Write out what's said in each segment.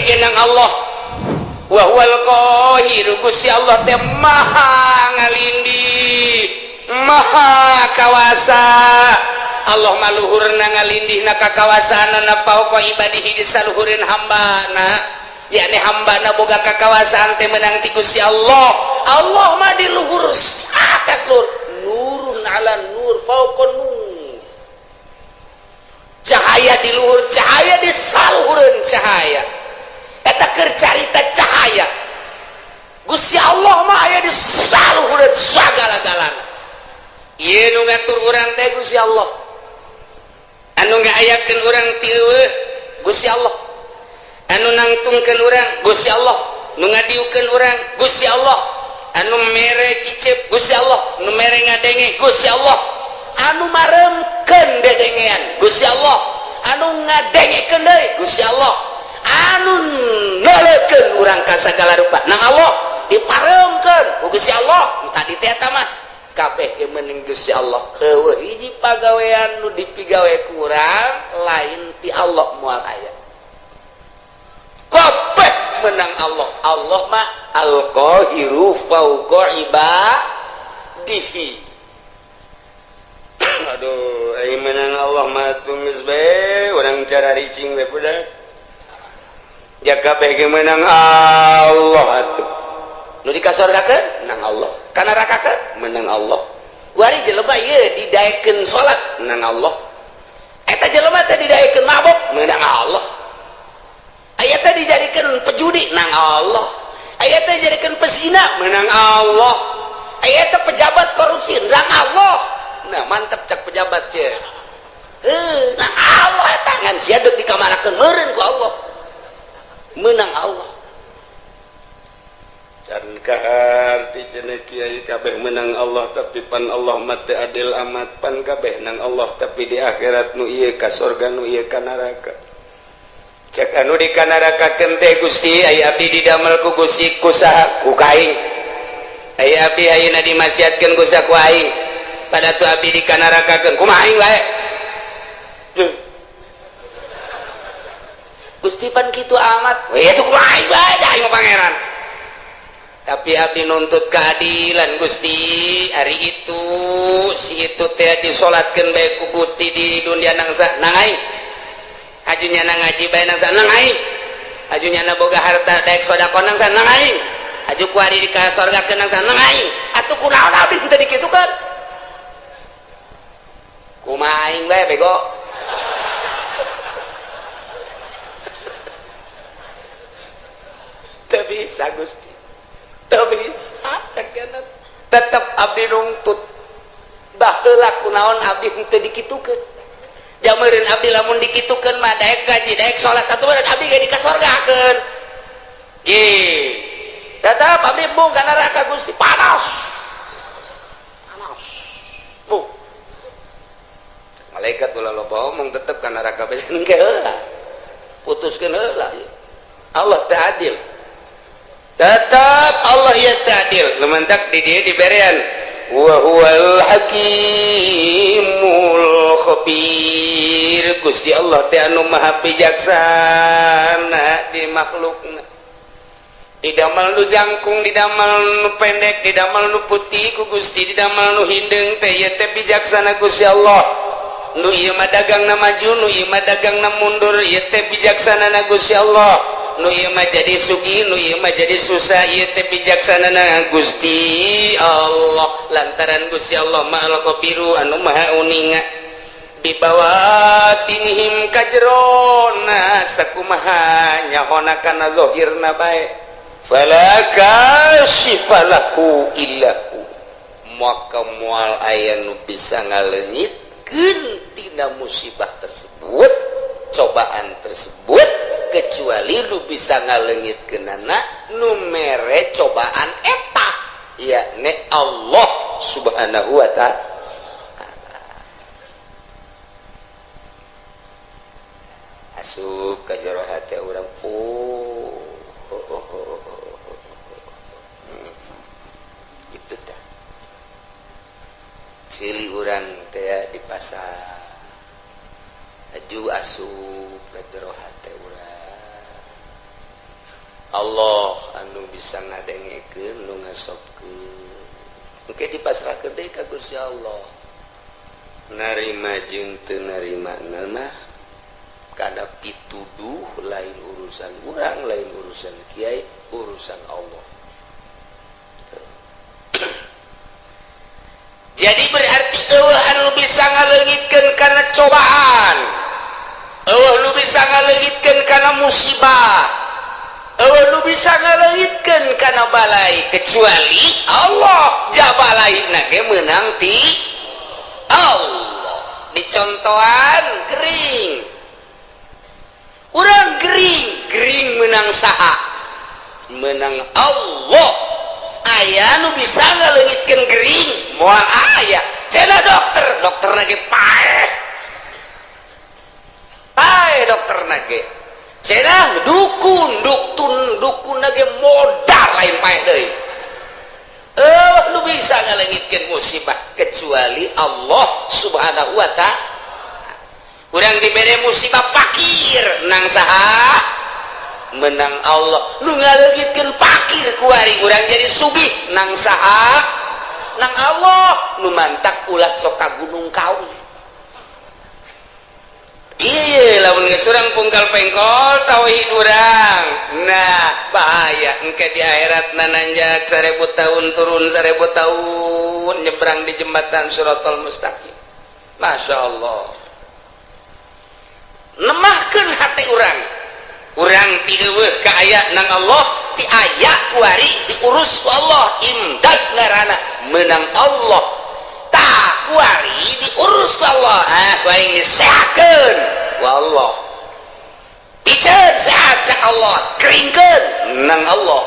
ge nang Allah. Wa huwal qahiru, Gusti Allah teh maha ngalindih, maha kawasa. Allah maluhurna ngalindihna kakawasaanana fauqa ibadihi di saluhureun hambana, yakni hambana boga kakawasaan teh menang ti Gusti Allah. Allah mah di luhur atas luhur, nurun ala nur, fauqa nur, cahaya di luhur cahaya, di saluhureun cahaya. Eta keur carita cahaya. Gusti Allah mah aya di saluhureun sagala-galana. Ieu nu ngatur urang teh Gusti Allah, anu ngayakeun urang ti eueuh Gusti Allah, anu nangtungkeun urang Gusti Allah, nu ngadiukeun urang Gusti Allah, anu mere kicep Gusti Allah, nu mere ngadenge Gusti Allah, anu maremkeun dedengean Gusti Allah, anu ngadengekeun deui Gusti Allah, anu noleukeun urang ka sagala rupa nang Allah, diparemkeun ku Gusti Allah. Nu tadi teh eta mah kabeh ge meuning Gusti Allah. Eueuh hiji pagawean nu dipigawe kurang lain ti Allah moal aya. Kabeh menang Allah. Allah mah al-qahiru fauqa ibadihi. Aduh, aing menang Allah mah geus bae urang cara ricing we budak. Ja kabeh ge menang Allah atuh. Nu dikasorgakeun nang Allah, ka nerakakeun menang Allah. Kuari jelema ieu didaekeun salat nang Allah. Eta jelema teh didaekeun mabok menang Allah. Aya teh dijadikeun pejudi nang Allah. Aya teh dijadikeun pesina menang Allah. Aya teh pejabat korupsi nang Allah. Nah, mantep cak pejabat teh. Nah Allah eta ngan sia deuk dikamarakeun meureun ku Allah. Menang Allah. Can kaharti cenah kiai kabeh menang Allah, tapi pan Allah mah teu adil amat. Pan kabeh nang Allah, tapi di akhirat nu ieu ka sorga, nu ieu ka neraka. Cek anu di kanarakakeun teh, "Gusti, aya abdi didamel ku Gusti ku saha?" "Ku kaing." "Aya abdi ayeuna dimaksiatkeun ku saha?" "Ku aing." "Pada tu abdi dikanarakakeun kumaha aing wae?" Duh. "Gusti, pan kitu amat." "We itu kumaha aing wae, aing mah pangeran. Tapi abdi nuntut keadilan, Gusti. Hari itu si itu teh disolatkeun bae ku Gusti di dunia nang sa nang aing, ajunya nang ngaji bae nang sa nang aing, ajunya na boga harta daek sedekah nang sa nang aing, aju kuari di ka sorgakeun nang sa nang aing. Atuh kunaon abdi teu dikitukeun? Kumaha aing bae, bego?" Teu bisa, Gusti, teu bisa. Cek tetep abdi nuntut. Baheula kunaon abdi henteu dikitukeun? Jameureun abdi lamun dikitukeun mah daek gaji, daek salat, atuh meureun abdi ge dikasorgakeun. Ge tetep abdi embung ka neraka, Gusti, panas panas bu. Malaikat, "Ulah loba omong, tetep ka neraka bae." Engke heula putuskeun heula. Allah teh adil, tetap Allah ya adil. Lementak di dia diberian wa huwal hakimul khabir. Gusti Allah teh anu maha bijaksana di makhlukna, didamel nu jangkung, didamel nu pendek, didamel nu putih ku Gusti, didamel nu hideung teh ieu teh bijaksana Gusti Allah. Nu ieu mah dagangna maju, nu ieu mah dagangna mundur, ieu teh bijaksana na Gusti Allah. Nu ieu mah jadi sugih, nu ieu mah jadi susah, ieu teh bijaksana na Gusti Allah, lantaran Gusti Allah mah al-khabiru, anu maha uninga bibawatinihim, kajerona sakumaha nyahona kana zahirna bae. Fala kashifa lahu illahu, maka moal aya nu bisa ngaleungitkeun tina musibah tersebut, cobaan tersebut, kecuali lu bisa ngaleungitkeunana nu mere cobaan eta, yakni Allah Subhanahu wa ta'ala. Asup ka jero hate urang, oh. Itu tah cili urang teh di pasar aju asup ka jero hate urang. Allah anu bisa ngadengekeun, nu ngasobkeun. Engke dipasrahkeun deui ka Gusti Allah, narima jeung teu narima mah kada pituduh, lain urusan urang, lain urusan kiai, urusan Allah. Jadi berarti euweuh anu bisa ngaleungitkeun kana cobaan, euweuh nu bisa ngaleungitkeun kana musibah, euweuh nu bisa ngaleungitkeun kana balai kecuali Allah. Jabalai ge meunang ti Allah. Dicontohan gering, urang gering, gering menang saha? Menang Allah. Aya nu bisa ngaleungitkeun gering? Moal aya. Cenah dokter, dokter lagi paeh paeh, dokter nage. Cenah dukun, dukun, dukun nage modal, lain paeh deui. Eh, nu bisa ngaleungitkeun musibah kecuali Allah Subhanahu wa Ta'ala. Urang dibere musibah pakir, nang saha? Menang Allah. Nu ngaleungitkeun pakir kuari urang jadi sugih, nang saha? Nang Allah. Nu mantak ulah sok ka Gunung Kawi. Iya, lamun geus urang pungkal pengkol tauhid urang, nah bahaya engke di akhirat. Nananjak 1000 tahun, turun 1000 tahun, nyebrang di jembatan Siratal Mustaqim. Masya Allah, nemahkeun hati urang. Urang ti euweuh ka aya nang Allah, ti aya kuari diurus ku Allah. Imdad ngaranna, menang Allah. Tah, kuari diurus ku Allah, ah, ku aing disehatkeun ku Allah, piceun sehat cak Allah, keringkeun nang Allah,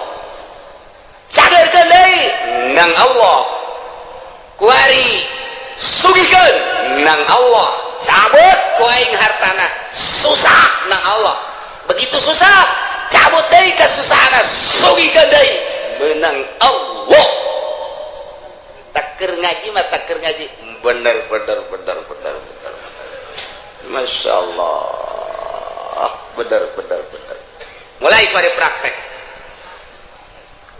cagerkeun deui nang Allah, kuari sugihkeun nang Allah, cabut ku aing hartana susah nang Allah. Begitu susah, cabut deui kesusahan, sugihkeun deui, menang Allah. Taker ngaji mah, taker ngaji bener bener bener bener bener. Masya Allah, bener bener bener. Mulai pada praktek,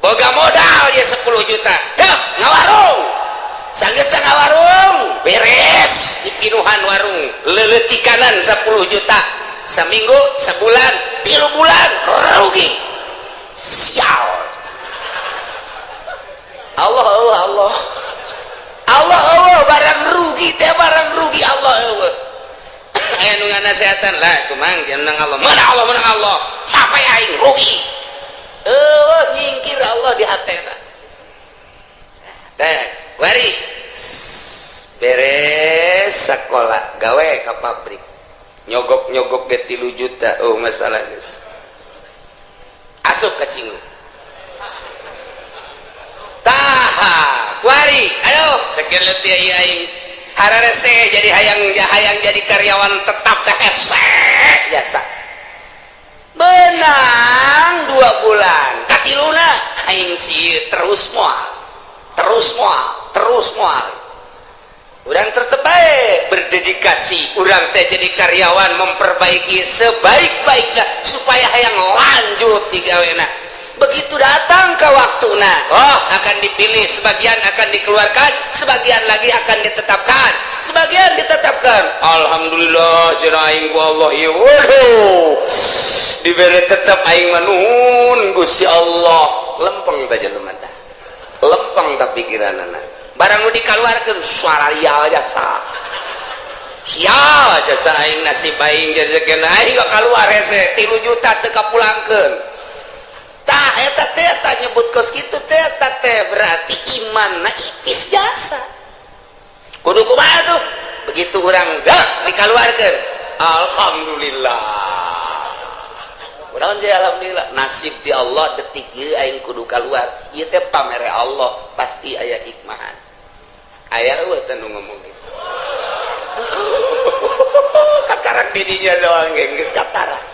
boga modal ya 10 juta, dah ngawarung. Sanggeus ngawarung beres, dipinuhan warung, leletikanan 10 juta, seminggu, sebulan, 3 bulan rugi. Sial. Allah, Allah, Allah, Allah, Allah, barang rugi teh, barang rugi Allah Allah. Aya nu nganasehatan lah, kumang menang Allah, menang Allah, menang Allah, capek aing rugi. Eueuh, nyingkir Allah di hatena. Teh wari beres sekolah, gawe ka pabrik, nyogok-nyogok ge 3 juta. Oh, masalah geus asup ka cingu. Tah, kuari aduh, cekin leutik aing hararese jadi hayang hayang jadi karyawan tetap teh hese jasa. Menang 2 bulan, katiluna aing sih terus moal, terus moal, terus moal. Urang tetep bae berdedikasi, urang teh jadi karyawan memperbaiki sebaik-baiknya supaya hayang lanjut digawena. Begitu datang ke waktu, nah, oh, akan dipilih, sebagian akan dikeluarkan, sebagian lagi akan ditetapkan. Sebagian ditetapkan, alhamdulillah cenah aing ku Allah ieu, waduh, diberi tetap, aing mah nuhun Gusti Allah. Lempeng teh jelema teh, lempeng tah pikiranana. Barang nu dikeluarkeun, suara ria jasa, sial jasa aing, nasib aing jadi aing kok keluar hese, 3 juta teu kapulangkeun. Tah, eta teh, eta nyebut kos kitu teh, eta teh berarti imanna ipis jasa. Kudu kumaha tuh? Begitu urang gak dikeluarkeun, alhamdulillah. Kunaon sih alhamdulillah? Nasib di Allah, detik ieu aing kudu keluar. Ieu teh pamere Allah, pasti aya hikmahan. Aya eueuh teh nu ngomong gitu? Katarak didinya doang geus katarak.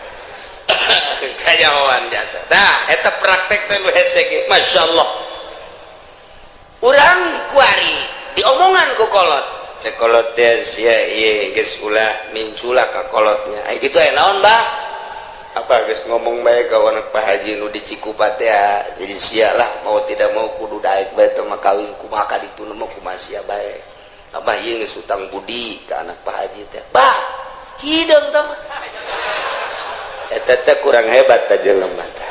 Kajawan jasa. Tah, eta praktek teh nu hese ge. Masya Allah. Urang kuari diomongan ku kolot. Cek kolot teh sia ieu geus ulah mincula ka kolotnya. Ai kitu aya naon, Bah? Apa geus ngomong bae ka anak Pak Haji nu di Cikupa teh ya, jadi sia lah mau tidak mau kudu daek bae teh mah kawin kumaha ka ditu mah kumaha sia bae. Abah ieu geus utang budi ka anak Pak Haji teh. Bah, hideung teh mah. Eta teh kurang hebat teh jelema teh.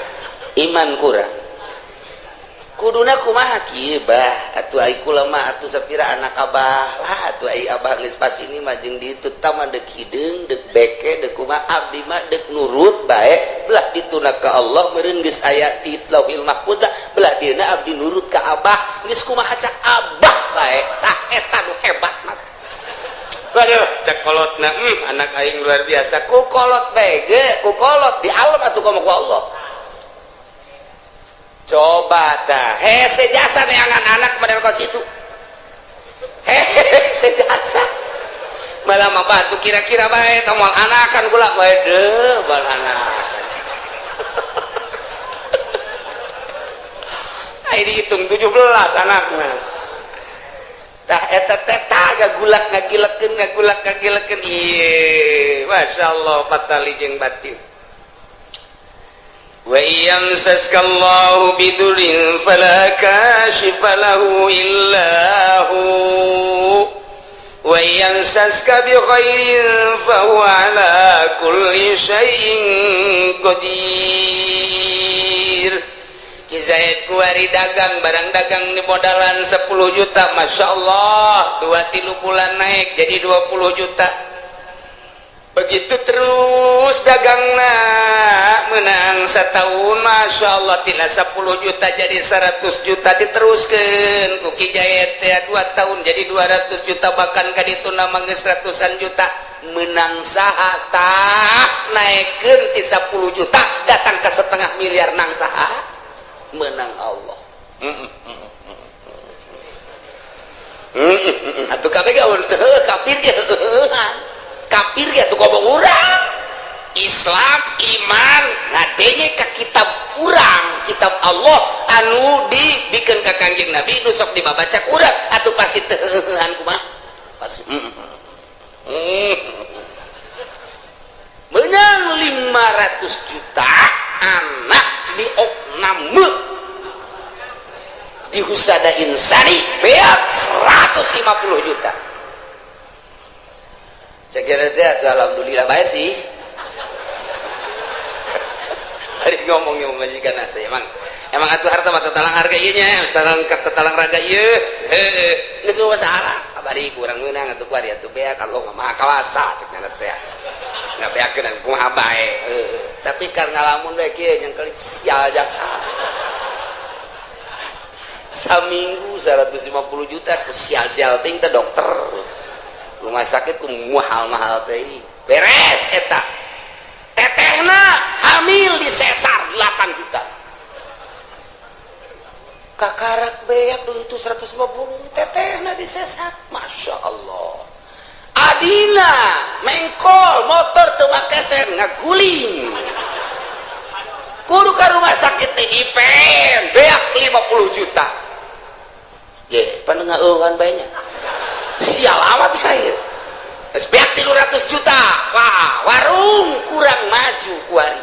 Iman kurang. Kuduna kumaha kieu bah, atuh ai kula mah atuh sapira anak abah lah atuh ai abah geus pas ini mah jeung ditu tah mah deuk hideung deuk beke deuk kumaha abdi mah deuk nurut bae belah dituna ka Allah meureun geus aya di Lauhil Mahfuz belah dieuna abdi nurut ka abah geus kumaha cak abah bae tah eta nu hebat mah. Waduh, cak kolotna, anak aing luar biasa. Ku kolot bae ge, ku kolot di alam atuh komo ku Allah. Coba dah, hese jasa neangan anak pada kos itu. Hese jasa. Malah mah batu kira-kira bae moal anakan kula bae deuh bal anakan. Ai dihitung 17 anakna. Tah eta teh gagulak ngagilekeun ngagulak ngagilekeun ieu masyaallah patali jeung batin. Wa yamsaska Allahu bidurrin fala kashifa lahu illa hu wa yamsaska bi khairin fa huwa ala kulli syai'in qadir. Ki Zaid kuari dagang barang dagang di modalan 10 juta, Masya Allah 2-3 bulan naik jadi 20 juta. Begitu terus dagangna menang setahun Masya Allah tina 10 juta jadi 100 juta diteruskan ku Ki Zaid teh 2 tahun jadi 200 juta bahkan ka ditu nama geus ratusan juta menang saha tah naikkeun ti 10 juta datang ke setengah miliar nang saha menang Allah. Atuh kabeh ge kafir ge kafir ge atuh ngomong urang Islam iman ngadenge ka kitab urang kitab Allah anu dibikeun ka Kangjeng Nabi nu sok dibabaca ku urang atuh pasti teu heuheuhan kumaha pasti menang 500 juta anak di opname di Husada Insani beak 150 juta. Cek teh atuh alhamdulillah bae sih. Hari ngomong yang majikan atuh emang emang atuh harta mah tetalang harga ieu nya, tetalang raga ieu. Heueuh, geus masalah. Abari kurang meunang atuh kuari atuh beak Allah mah maha kawasa cek nya teh. Ngabeakeun kumaha bae. Heueuh, tapi karena ngalamun bae kieu jeung kali sial jasa. Saminggu 150 juta ku sial-sial ting teh dokter. Rumah sakit ku mahal-mahal teh. Beres eta. Tetehna hamil di sesar 8 juta. Kakarak beak dulu itu 150 tetehna di sesar. Masya Allah. Adina mengkol motor teu make sen ngaguling. Kudu ka rumah sakit teh IPM beak 50 juta. Ye, panengah bae nya. Sial amat ya. Geus beak 300 juta. Wah, warung kurang maju kuari.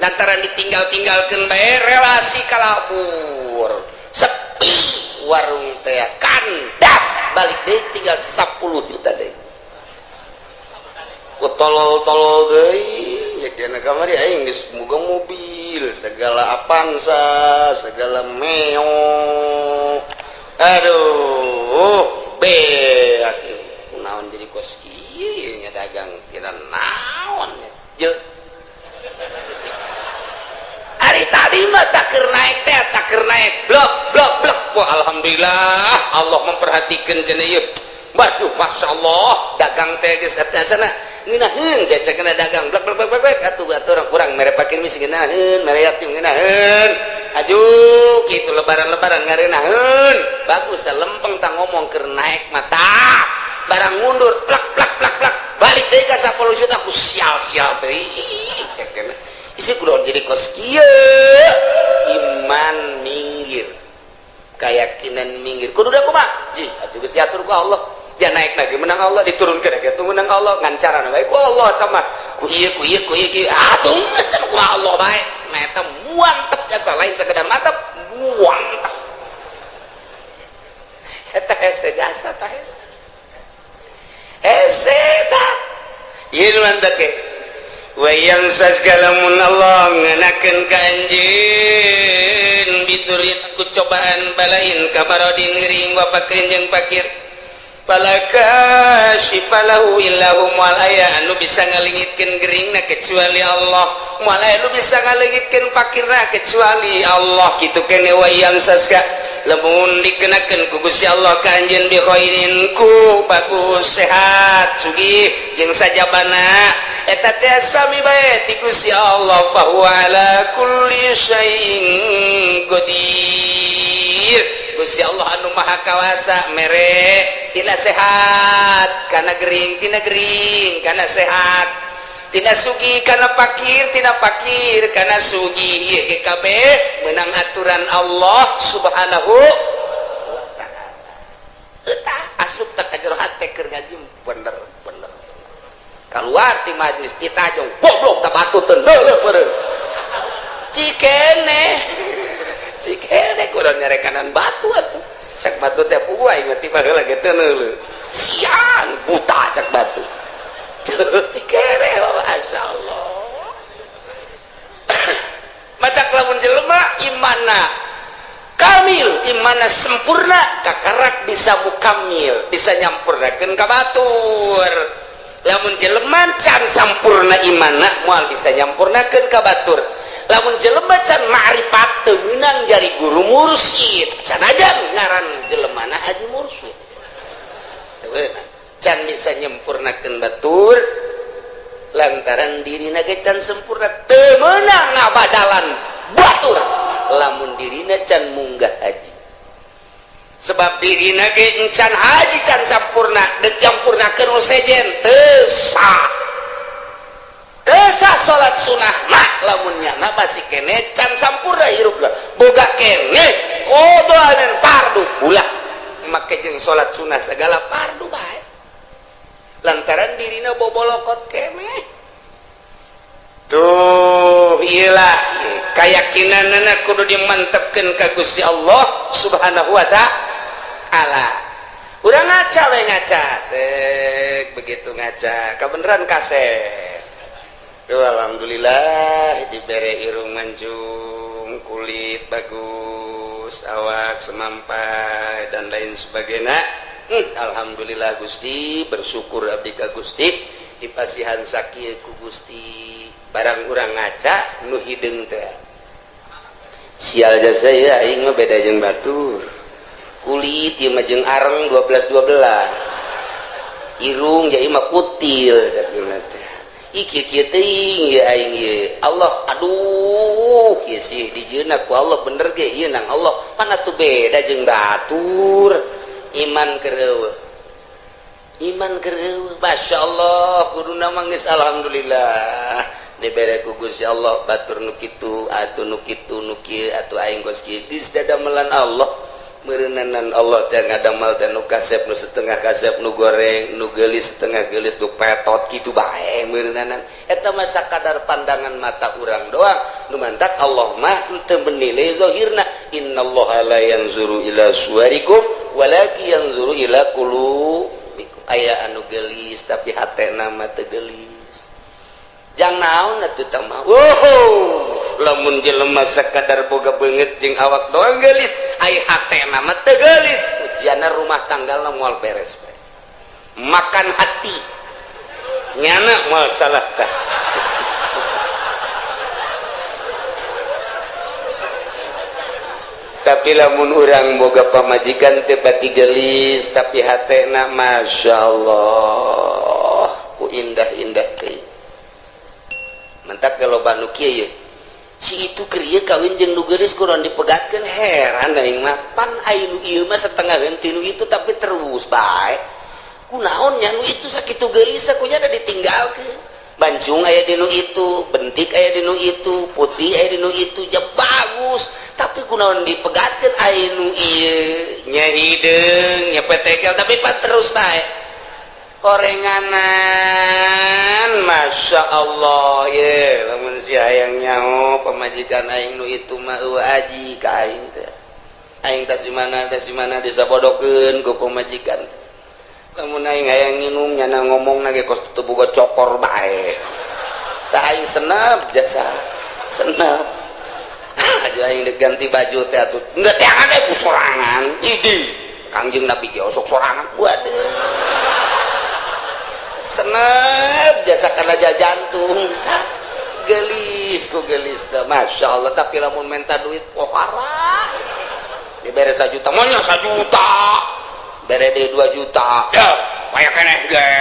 Lantaran ditinggal-tinggalkeun bae relasi kalabur. Sepi warung teh kandas balik deui tinggal 10 juta deui. Ku tolol-tolol deui ya dina kamari aing geus boga mobil segala Avanza, segala Meo. Aduh, beak naon jadi kos kieu nya dagang kira naon nya. Ari tadi mah tak keur naik teh, tak keur naik blok blok blok. Wah, alhamdulillah Allah memperhatikan cenah ieu. Waduh, Masya Allah dagang teh geus eta sana ngeunaheun saya kena dagang blok blok blok blok atuh atuh urang mere pakir misi ngeunaheun, mere yatim ngeunaheun. Aduh, kitu lebaran-lebaran ngareunaheun. Bagus dah lempeng tah ngomong keur naik mata. Barang mundur plak plak plak plak balik deui ka 10 juta ku sial-sial teh. Cek kena. Isi kudu jadi kos kieu. Iman minggir. Keyakinan minggir. Kudu da kumaha? Ji, atuh geus diatur ku Allah. Dia naik lagi menang Allah, diturunkan lagi atuh menang Allah, ngan carana bae ku Allah tah mah. Ku ieu, ku ieu, ku ieu, ku ieu. Atuh kumaha Allah bae. Nah, eta mantep jasa, lain sekedar mantep, mantep. Eta hese jasa tah, hese. Hese tah. Ieu nu mantep ge. Wa yamsaska, lamun Allah ngenakeun ka anjeun, bidurrin, ku cobaan, balain kamarodin, ngering, wa fakrin, jeung fakir, fala kasyifa lahu illahu, moal aya anu bisa ngalengitkeun geringna kecuali Allah, moal aya anu bisa ngalengitkeun fakirna kecuali Allah. Kitu kene. Wa yamsaska, lamun dikenakeun ku Gusti Allah ka anjeun, bi khairin, ku bagus, sehat, sugih jeung sajabana, eta teh sami bae ti Gusti Allah. Bahwa ala kulli syai'in qadir. Gusti Allah anu maha kawasa mere tina sehat kana gering, tina gering kana sehat, tina sugih kana fakir, tina fakir kana sugih. Ieu ge kabeh menang aturan Allah Subhanahu wa Ta'ala. Eta asup teh ka jero hate keur ngaji bener bener, keluar ti majlis ditajong, goblok, tak batu teu neuleuh meureun. Cikene, cikene kudu nyarekanan batu atuh. Cak batu teh, puguh aing mah ti baheula ge teu neuleuh, siang buta, cak batu. Cikene, masya Allah. Matak lamun jelema imana kamil, imana sempurna, kakarak bisa mukamil, bisa nyampurnakeun ka batur. Lamun jelema can sampurna imana, moal bisa nyampurnakeun ka batur. Lamun jelema can ma'rifat, teu meunang jadi guru mursyid, sanajan ngaran jelemana haji mursyid. Teu meunang, can bisa nyempurnakeun batur lantaran dirina ge can sempurna. Teu meunang ngabadalan batur lamun dirina can munggah haji, sebab dirina ge encan haji, can sampurna. Dek nyampurnakeun nu sejen teu sah, teu sah salat sunah mah lamun nyana masih kene can sampurna hirupna, boga kene qadha dan fardu. Ulah make jeung salat sunah segala fardu bae lantaran dirina bobolokot kene. Tuh, iyalah keyakinan kudu dimantepkeun ka Gusti Allah Subhanahu wa Ta'ala. Udah ngaca we, ngaca tek, begitu ngaca kebenaran kasep. Duh, alhamdulillah dibere irung mancung, kulit bagus, awak semampai, dan lain sebagainya. Alhamdulillah Gusti, bersyukur abdi ka Gusti dipasihan sakieu ku Gusti. Barang urang ngaca nu hideung teh, sial jasa ya, aing mah beda jeung batur, kulit ieu mah jeung areng 12 12, irung ja ieu mah kutil, sakieu teh. Ih, kieu kieu teuing ieu aing ieu. Allah, aduh, kieu sih dijieunna ku Allah, bener ge ieu nang Allah, mana tuh beda jeung batur. Iman keur eueuh, iman keur eueuh. Masya Allah, kuduna mah geus alhamdulillah dibere ku Gusti Allah, batur nu kitu atuh, nu kitu, nu kieu atuh, aing geus kieu geus dadamelan Allah. Meureunanan Allah teh ngadamel teh nu kasep, nu setengah kasep, nu goreng, nu geulis, setengah geulis, nu petot kitu bae meureunanan. Eta mah sakadar pandangan mata urang doang. Nu mantak Allah mah teu menilai zahirna. Innallaha la yanzuru ila suwarikum walakin yanzuru ila qulubikum. Aya anu geulis tapi hatena mah teu geulis, jang naon atuh tah mah? Wow, lamun jelema sakadar boga beungeut jeung awak doang geulis, ai hatena mah teu geulis, ujianna rumah tanggalna moal beres bae. Makan hati nyana moal salah tah. Tapi lamun urang boga pamajikan teu pati geulis tapi hatena masya Allah ku indah-indah teh. Mentak kalau nu kieu ye, si itu keur ieu kawin jeung nu geulis kurang dipegatkeun, heran aing mah. Pan ai nu ieu mah setengah henteu nu itu, tapi terus bae. Kunaon nya nu itu sakitu geulis kunya ada ditinggalkeun? Bancung aya di nu itu, bentik aya di nu itu, putih aya di nu itu, ja bagus, tapi kunaon dipegatkeun? Ai nu ieu nya hideung nya petekel, tapi pan terus bae. Horenganan, Masya Allah ye, lamun si hayang nyaho pamajikan aing nu itu mah eueuh aji ka aing teh. Aing tas di mana, tas di mana disabodokeun ku pamajikan. Lamun aing hayang nginum, nyana ngomong ge kos teu boga cokor bae. Tah, aing senep jasa senep aja. Aing dek ganti baju teh atuh enggak teangan ku sorangan. Idi Kangjeng Nabi ge osok sorangan. Waduh, senep jasa karena jantung gelis ku gelis dah, Masya Allah. Tapi lamun minta duit pohara, dibere 1 juta maunya 1 juta, bere deui 2 juta ya kayak keneh ge.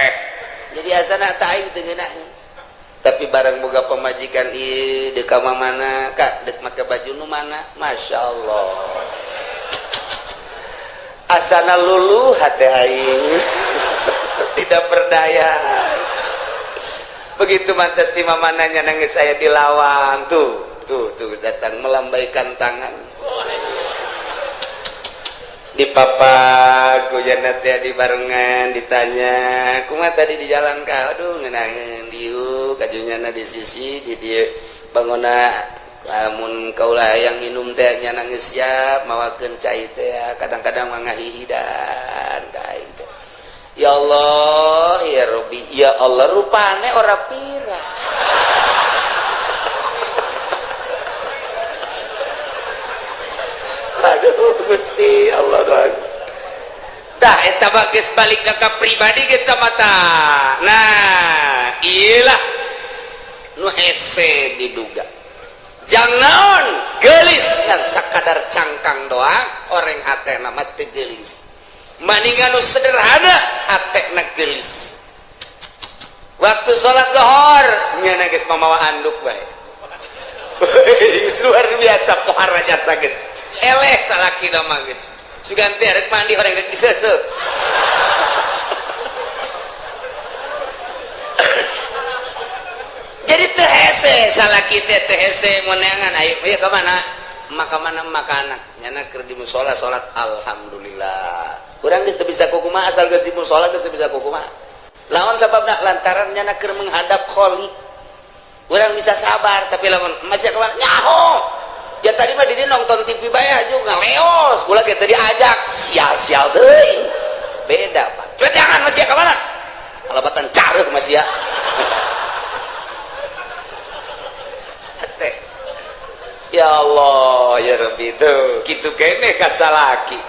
Jadi asana tak aing teu ngeunaheun. Tapi barang boga pamajikan ieu, deuk ka mana kak, dek make baju nu mana, Masya Allah, asana luluh hati aing, tidak berdaya. Begitu mantas di mananya nangis saya dilawang tuh tuh tuh, datang melambaikan tangan di papa ku teh, di barengan ditanya, "Kumaha tadi di jalan ka?" "Aduh, ngeunaheun dieu kajunyana di sisi di dieu bangona. Lamun kaula yang minum teh nya nangis siap mawakeun cai teh, kadang-kadang mah ngahihidan ka aing teh." Ya Allah ya Rabbi, ya Allah, rupane ora pira. Aduh Gusti Allah. Tah, eta mah geus balik ka pribadi geus mata. Nah, iyalah nu hese diduga. Jangan gelis ngan sakadar cangkang doang, orang hatena mah teu gelis. Maningan nu sederhana hatena gelis. Waktu sholat lohor nyana geus mamawa anduk bae. Luar biasa pohara jasa geus. Eleh salaki mah geus. Sugan teh rek mandi orang rek diseuseuh. Jadi teu hese salaki teh, teu hese meunangan. Ayo ieu ka mana? Maka mana makanan nyana keur di musola salat, alhamdulillah. Urang geus teu bisa kukumaha, asal geus di musola geus teu bisa kukumaha. Lawan sababna? Lantaran nyana keur menghadap Khalik. Urang bisa sabar, tapi lamun masih ka mana nyaho. Ya tadi mah didi nonton TV bae juga ngaleos, kula ge teu diajak, sial-sial teuing. Beda, Pak. Coba jangan masih ka mana? Kalebatan careuh masih ya. Teh. Ya Allah, ya Rabbi, tuh. Kitu keneh ka salaki.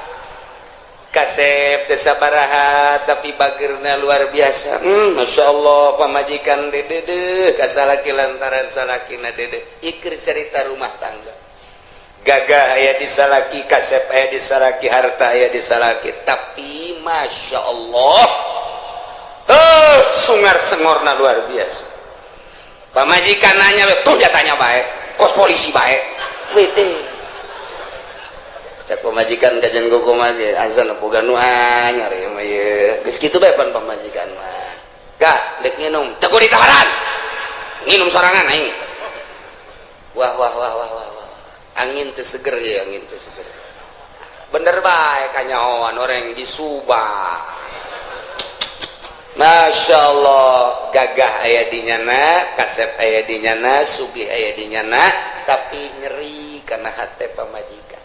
Kasep teh sabaraha tapi bagerna luar biasa. Masya Allah, pamajikan dede deh ka salaki lantaran salakina dede. Ikir cerita rumah tangga. Gagah aya di salaki, kasep aya di salaki, harta aya di salaki, tapi Masya Allah, sungar sengorna luar biasa. Pamajikan nanya tuh jatanya baik, kos polisi baik. Wede cek pamajikan kajian kumaha ge azan boga nu anyar ieu mah, ieu geus kitu bae pan pamajikan mah. Gak dek nginum teu ditawaran, nginum sorangan aing. Wah wah wah wah wah wah, angin teu seger ya, angin teu seger. Bener bae kanyahoan orang di Subang. Masya Allah, gagah aya di nyana, kasep aya di nyana, sugih aya di nyana, tapi nyeri karena hati pamajikan.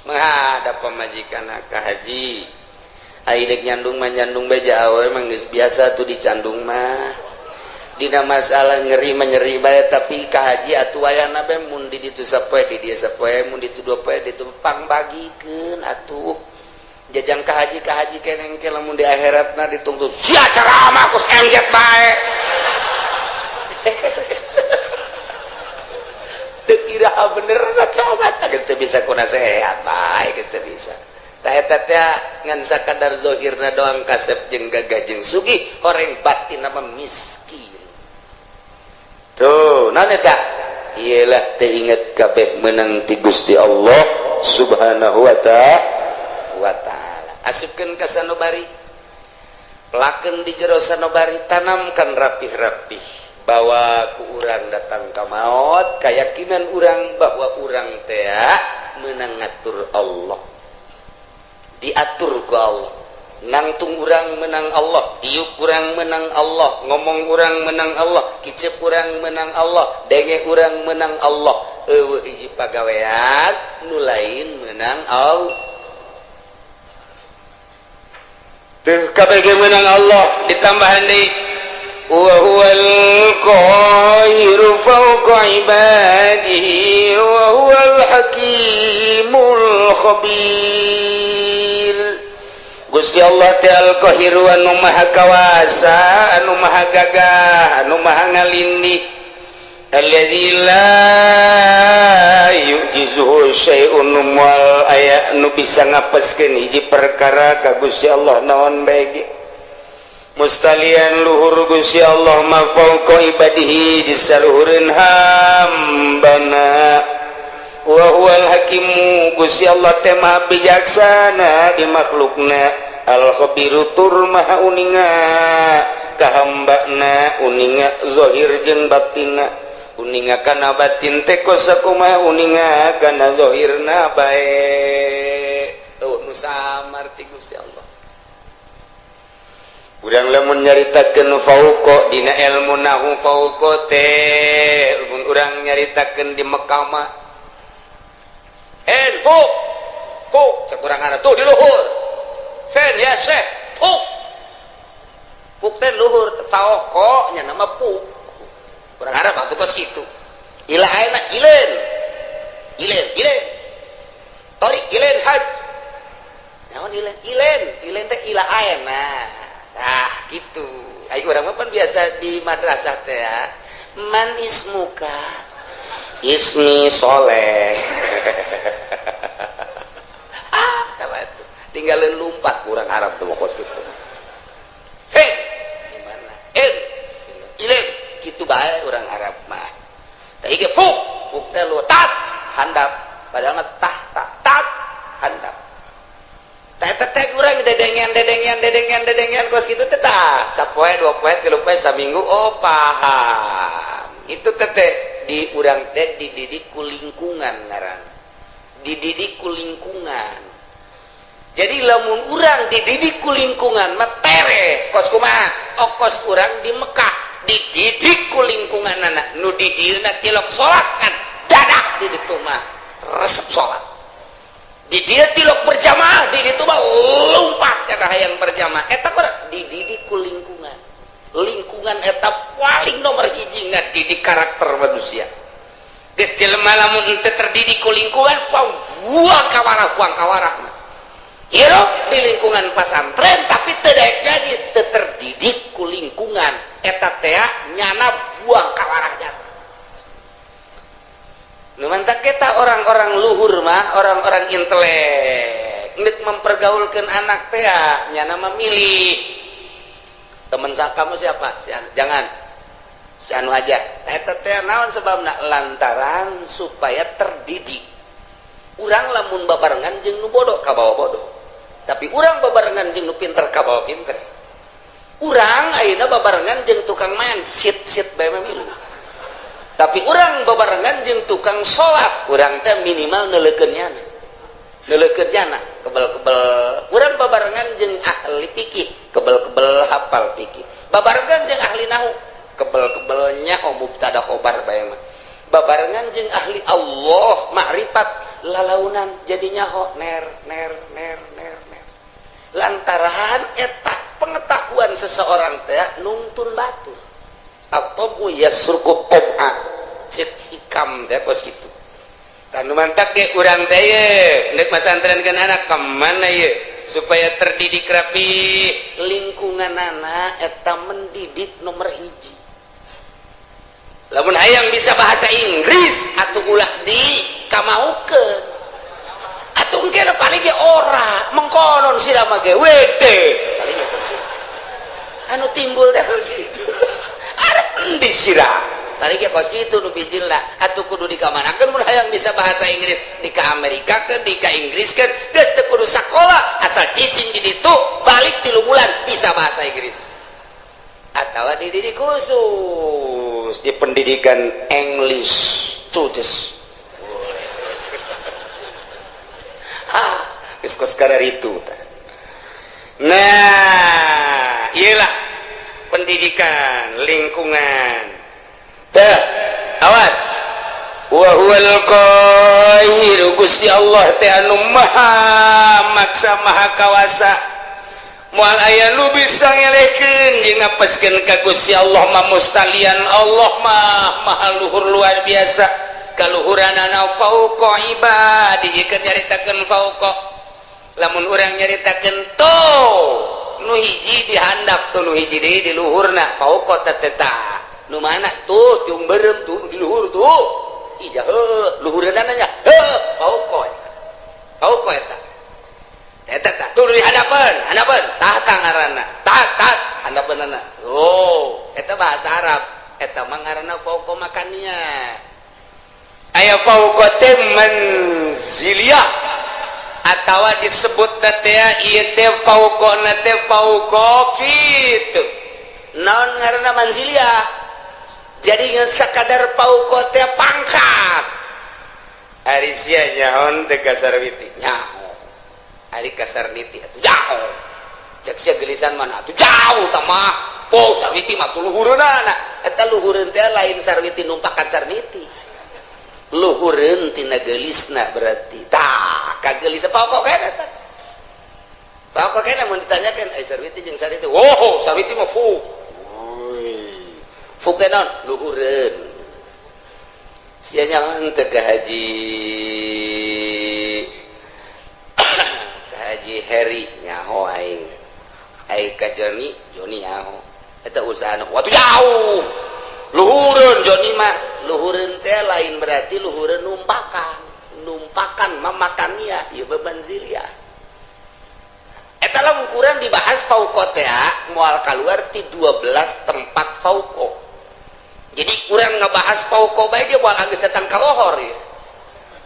Menghadap pamajikan ka haji. Ai dek nyandung mah nyandung beja awe emang geus biasa tuh dicandung mah. Dina masalah nyeri mah nyeri bae, tapi ka haji atuh wayana bae, mun di ditu sapoe di dieu sapoe, mun ditu dua poe ditu, pangbagikeun atuh. Jajang ka haji, ka haji keneng ke lamun di akhiratna dituntut sia ceramah kus MZ bae. Teu iraha bener na coba geus teu bisa ku nasehat bae, geus teu bisa. Tah, eta teh ngan sakadar zahirna doang kasep jeung gagah jeung sugih, horeng batin mah miskin. Tuh, naon eta? Iyalah teu inget kabeh menang ti Gusti Allah Subhanahu wa ta'ala. Asupkeun ka sanubari, pelakeun di jero sanubari, tanamkan rapih-rapih bahwa ku urang datang ka maut, keyakinan urang bahwa urang teh menang ngatur Allah, diatur ku Allah. Nangtung urang menang Allah, diuk urang menang Allah, ngomong urang menang Allah, kicep urang menang Allah, denge urang menang Allah. Euweuh hiji pagawean nu lain menang Allah. Teu kabeh menang Allah ditambahan deui wa huwal qahiru fawqa ibadihi wa huwal hakimul khabir. Gusti Allah teh al-qahiru anu maha kawasa, anu maha gagah, anu maha ngalindih, alladzi la yu'jizuhu syai'un, moal aya nu bisa ngapeskeun hiji perkara ka Gusti Allah naon bae ge. Mustalian luhur Gusti Allah ma fauqa ibadihi di saluhureun hambana. Wa huwal hakimu, Gusti Allah teh maha bijaksana di makhlukna, al khabiru tur maha uninga ka hambana, uninga zahir jeung batinna, uninga kana batin teh kos sakumaha, uninga kana zahirna bae. Euweuh nu samar ti Gusti Allah. Urang lamun nyaritakeun fauqa dina ilmu nahu, fauqa teh mun urang nyaritakeun di Mekah mah en fuk fuk, cek urang tuh di luhur fen ya syekh fuk fuk teh luhur, fauqa nya nama fuk. Urang Arab atuh kos kitu. Ila ayeuna ilen ilen ilen torik ilen haj naon ilen ilen ilen teh ila ayeuna. Ah gitu. Ayo urang mah pan biasa di madrasah teh ya. Man ismuka? Ismi Soleh. Ah, tuh. Tinggalin lumpat kurang Arab tuh kos gitu. Hei, gimana? Eh, ilim gitu bae orang Arab mah. Tapi ge fuk, fuk teh lu tat handap, padahal mah tah tak tat handap. Teh teh urang dedengean dedengean dedengean dedengean kos kitu teh tah sapoe, 2 poe, 3 poe, saminggu, oh paham. Itu teh di urang teh dididik ku lingkungan, ngaran dididik ku lingkungan. Jadi lamun urang dididik ku lingkungan mah tere kos kumaha. Okos urang di Mekah dididik ku lingkungan anak nu di dieuna tilok salat kan dadak di ditu mah resep salat. Di dieu tilok berjamaah, di ditu mah lompat kana hayang berjamaah. Eta kurang dididik ku lingkungan. Lingkungan eta paling nomor hiji ngadidik karakter manusia. Geus jelema lamun henteu terdidik ku lingkungan buang kawarah, buang kawarah. Hirup di lingkungan pasantren tapi teu daek ngaji, teu terdidik ku lingkungan eta teh nyana buang kawarah jasa. Nu mantak kita orang-orang luhur mah, orang-orang intelek nek mempergaulkan anak teh nyana memilih teman kamu siapa, si anu, jangan si anu aja. Eta teh naon sebabna? Lantaran supaya terdidik. Urang lamun babarengan jeung nu bodoh kabawa bodoh, tapi urang babarengan jeung nu pinter kabawa pinter. Urang ayeuna babarengan jeung tukang main sit sit bae mah milu, tapi urang babarengan jeung tukang salat urang teh minimal neuleukeun nyana, neuleukeun nyana kebel-kebel. Urang babarengan jeung ahli fikih kebel-kebel hafal fikih, babarengan jeung ahli nahu kebel-kebelnya oh mubtada khobar bae mah, babarengan jeung ahli Allah makrifat lalaunan jadinya ho ner ner ner ner ner. Lantaran eta pengetahuan seseorang teh nungtun batur atau yasruqu tob'a, cek hikam teh kos kitu. Tanu mantak ge urang teh ye nek masantrenkeun anak kemana ye supaya terdidik rapi, lingkungan anak eta mendidik nomor hiji. Lamun hayang bisa bahasa Inggris atau ulah di kamaukeun atuh, engke paling ge ora mengkonon sira mah ge wede paling ge anu timbul teh kos kitu. Arep endi sira tadi ge kos kitu nu bijilna. Atuh kudu dikamanakeun mun hayang bisa bahasa Inggris? Di ka Amerika ke, di ka Inggris kan geus teu kudu sakola, asal cicing di ditu balik 3 bulan bisa bahasa Inggris. Atau dididik khusus di pendidikan English Tudes. Ah, geus kos itu. Nah, iyalah pendidikan lingkungan teh. Awas, wa huwal qahiru, Gusti Allah teh anu maha maksa, maha kawasa, moal aya nu bisa ngelehkeun jeung ngapeskeun ka Gusti Allah mah. Mustalian Allah mah maha luhur, luar biasa kaluhuranana. Fauqa ibadi keur nyaritakeun fauqa. Lamun urang nyaritakeun tuh nu hiji di handap tuh, nu hiji deui di luhurna, fauqa teh tah nu mana tuh? Tiung beureum tuh di luhur tuh. Ija heuh, luhureunana nya heuh, fauqa, fauqa eta. Eta tah tuh di hadapan, hadapan tah tah ngaranna, tah tah hadapanana. Oh, eta bahasa Arab, eta mah ngaranna fauqa makannya. Aya fauqa teh manziliyah atawa disebut teh ieu teh fauqa teh fauqa kitu. Naon ngaranna manziliyah? Jadi ngan sakadar fauqa teh pangkat. Ari sia nyaho teh ka Sarwiti? Nyaho. Ari ka Sarniti atuh jauh. Cek sia gelisan mana atuh jauh tah mah. Po Sarwiti mah tuh luhureunana. Eta luhureun teh lain Sarwiti numpakan Sarniti, luhureun tina geulisna berarti. Tah kagelis pokok kene eta, pokok kene. Mun ditanyakeun ai Sarwiti jeung Sarniti, wow, Sarwiti mah fu fu teh naon? Luhureun. Sia nyaho teh ka Haji Heri? Nyaho aing. Ai ka Joni? Joni nyaho. Eta usaha waktu jauh, luhureun Joni mah. Luhureun teh lain berarti luhureun numpakan, numpakan mamakannya ieu manziliyah. Eta lah ukuran dibahas fauqa teh moal keluar ti 12 tempat fauqa. Jadi kurang ngebahas fauqa bae dia moal anggeus datang ka lohor ya,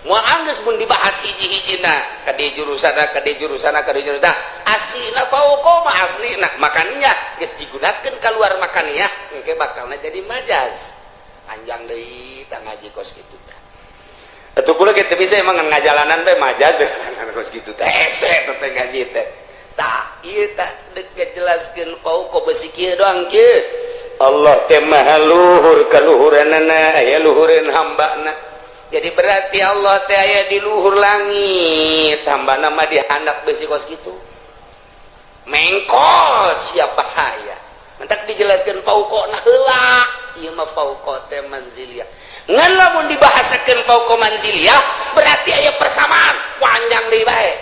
moal anggeus mun dibahas hiji-hijina ka di jurusana, ka di jurusana, ka di jurusana. Aslina fauqa mah aslina makannya geus digunakeun keluar makannya, engke bakalna jadi majaz, panjang deui tah ngaji kos kitu tah. Atuh kula kitu bisa emang ngajalanan bae majaz bae kos kitu teh, hese teh ngaji teh. Tah ieu tah deuk ngajelaskeun fauqa besi kieu doang kieu. Allah teh maha luhur kaluhuranana, aya luhureun hambana. Jadi berarti Allah teh aya di luhur langit, hambana mah di handap besi kos kitu, mengkol siap bahaya. Mentak dijelaskan fauqa nah heula ieu mah fauqa teh manziliyah. Ngan lamun dibahasakeun fauqa manziliyah berarti aya persamaan, panjang deui bae,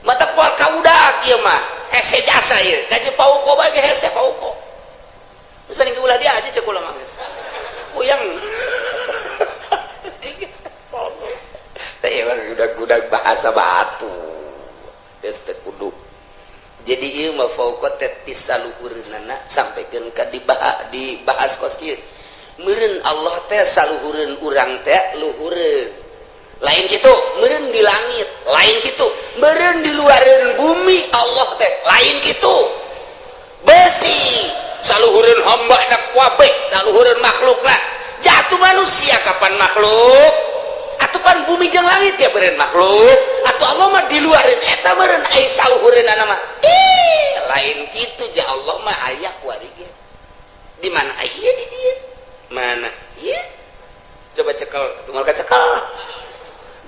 matak moal kaudak ieu mah, hese jasa ieu gaji fauqa bae hese fauqa. Terus banding ulah dia aja, cek ulah mah puyeng. Teh gudak-gudak bahasa batu geus teu kudu. Jadi ieu mah fauqa teh ti saluhureunana sampaikeun ka dibahas kos kieu. Meureun Allah teh saluhureun urang teh, luhureun lain kitu, meureun di langit lain kitu, meureun di luareun bumi Allah teh lain kitu. Besi saluhureun hamba na kabeh, saluhureun makhlukna. Jatuh manusia kapan makhluk atuh pan bumi jeung langit ya beureun makhluk atau Allah mah di luareun eta meureun ai saluhureunana mah. Ih, lain kitu ja. Allah mah aya kuari ge. Di mana aya? Di dieu. Mana ieu? Coba cekel, tunggal cekel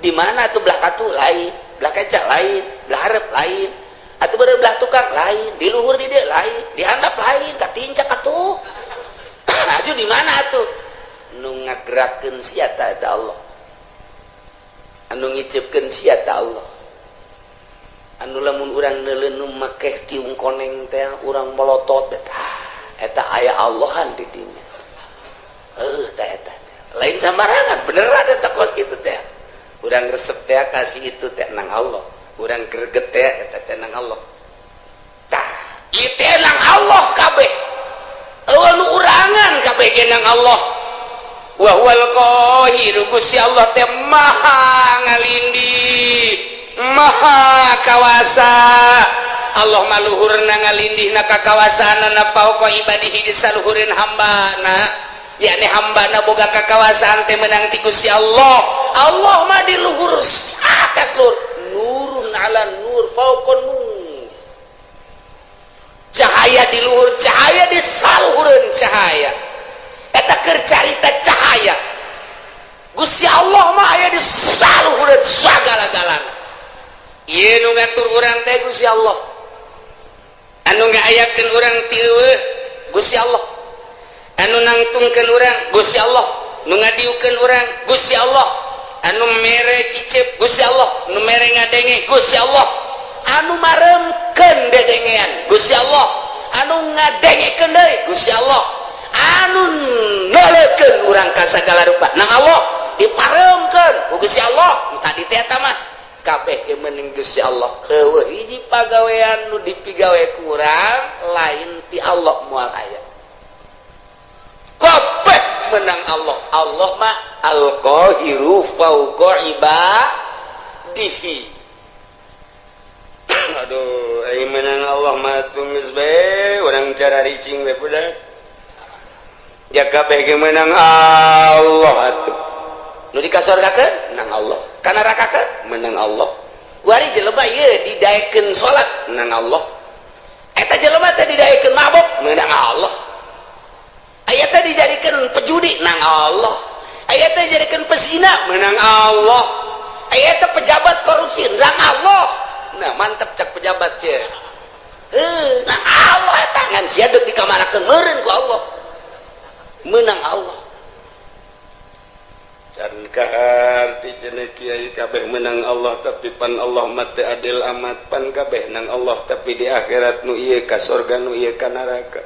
di mana tuh? Belah katu lain, belah keca lain, belah hareup lain, atau baru belah tukang lain, di luhur di dia lain, di handap lain, katincak atuh. Aju di mana tuh nu ngagerakeun sia ta? Eta Allah. Anu ngicepkeun sia ta? Allah. Anu lamun urang neuleun nu make tiung koneng teh urang melotot eta, eta aya Allahan di dinya. Heuh, tah eta lain sambarangan, beneran eta kos kitu teh. Urang resep teh kasih itu teh nang Allah, urang greget teh eta teh nang Allah. Tah ieu teh nang Allah kabeh, eueuh nu urangan kabeh ge nang Allah. Wa huwal qahiru, Gusti Allah teh maha ngalindih, maha kawasa. Allah mah luhurna, ngalindihna kakawasaanana, fauqa ibadihi, di saluhureun hambana, yakni hambana boga kakawasaan teh menang ti Gusti Allah. Allah mah di luhur, atas luhur, nurun ala nur, fauqa nur. Cahaya di luhur cahaya, di saluhureun cahaya. Eta keur carita cahaya. Gusti Allah mah aya di saluhureun sagala-galana. Ieu nu ngatur urang teh Gusti Allah, anu ngaayakeun urang ti eueuh Gusti Allah, anu nangtungkeun urang Gusti Allah, nu ngadiukeun urang Gusti Allah, anu mere icip Gusti Allah, nu mere ngadenge Gusti Allah, anu maremkeun dedengean Gusti Allah, anu ngadengekeun deui Gusti Allah, anu noleukeun urang ka sagala rupa nang Allah, diparemkeun ku Gusti Allah. Nu tadi teh eta mah kabeh ge meuning Gusti Allah. Eueuh hiji pagawean nu dipigawe ku urang lain ti Allah, moal aya. Kabeh menang Allah. Allah mah al-qahiru fauqa ibadihi. Aduh, aing menang Allah mah geus bae urang cara ricing we budak. Ya kabeh ge menang Allah atuh. Nu dikasorgakeun menang Allah, ka nerakakeun menang Allah. Kuari jelema ieu didaekeun salat menang Allah. Eta jelema teh didaekeun mabok menang Allah. Aya teh dijadikeun pejudi nang Allah. Aya teh dijadikeun pesina menang Allah. Aya teh pejabat korupsi nang Allah. Nah, mantep cak pejabat teh. Heuh, nang Allah eta ngan sia deuk dikamarakeun meureun ku Allah. Menang Allah. Can kaharti cenah kiai kabeh menang Allah, tapi pan Allah mah teu adil amat. Pan kabeh nang Allah, tapi di akhirat nu ieu ka sorga, nu ieu ka neraka.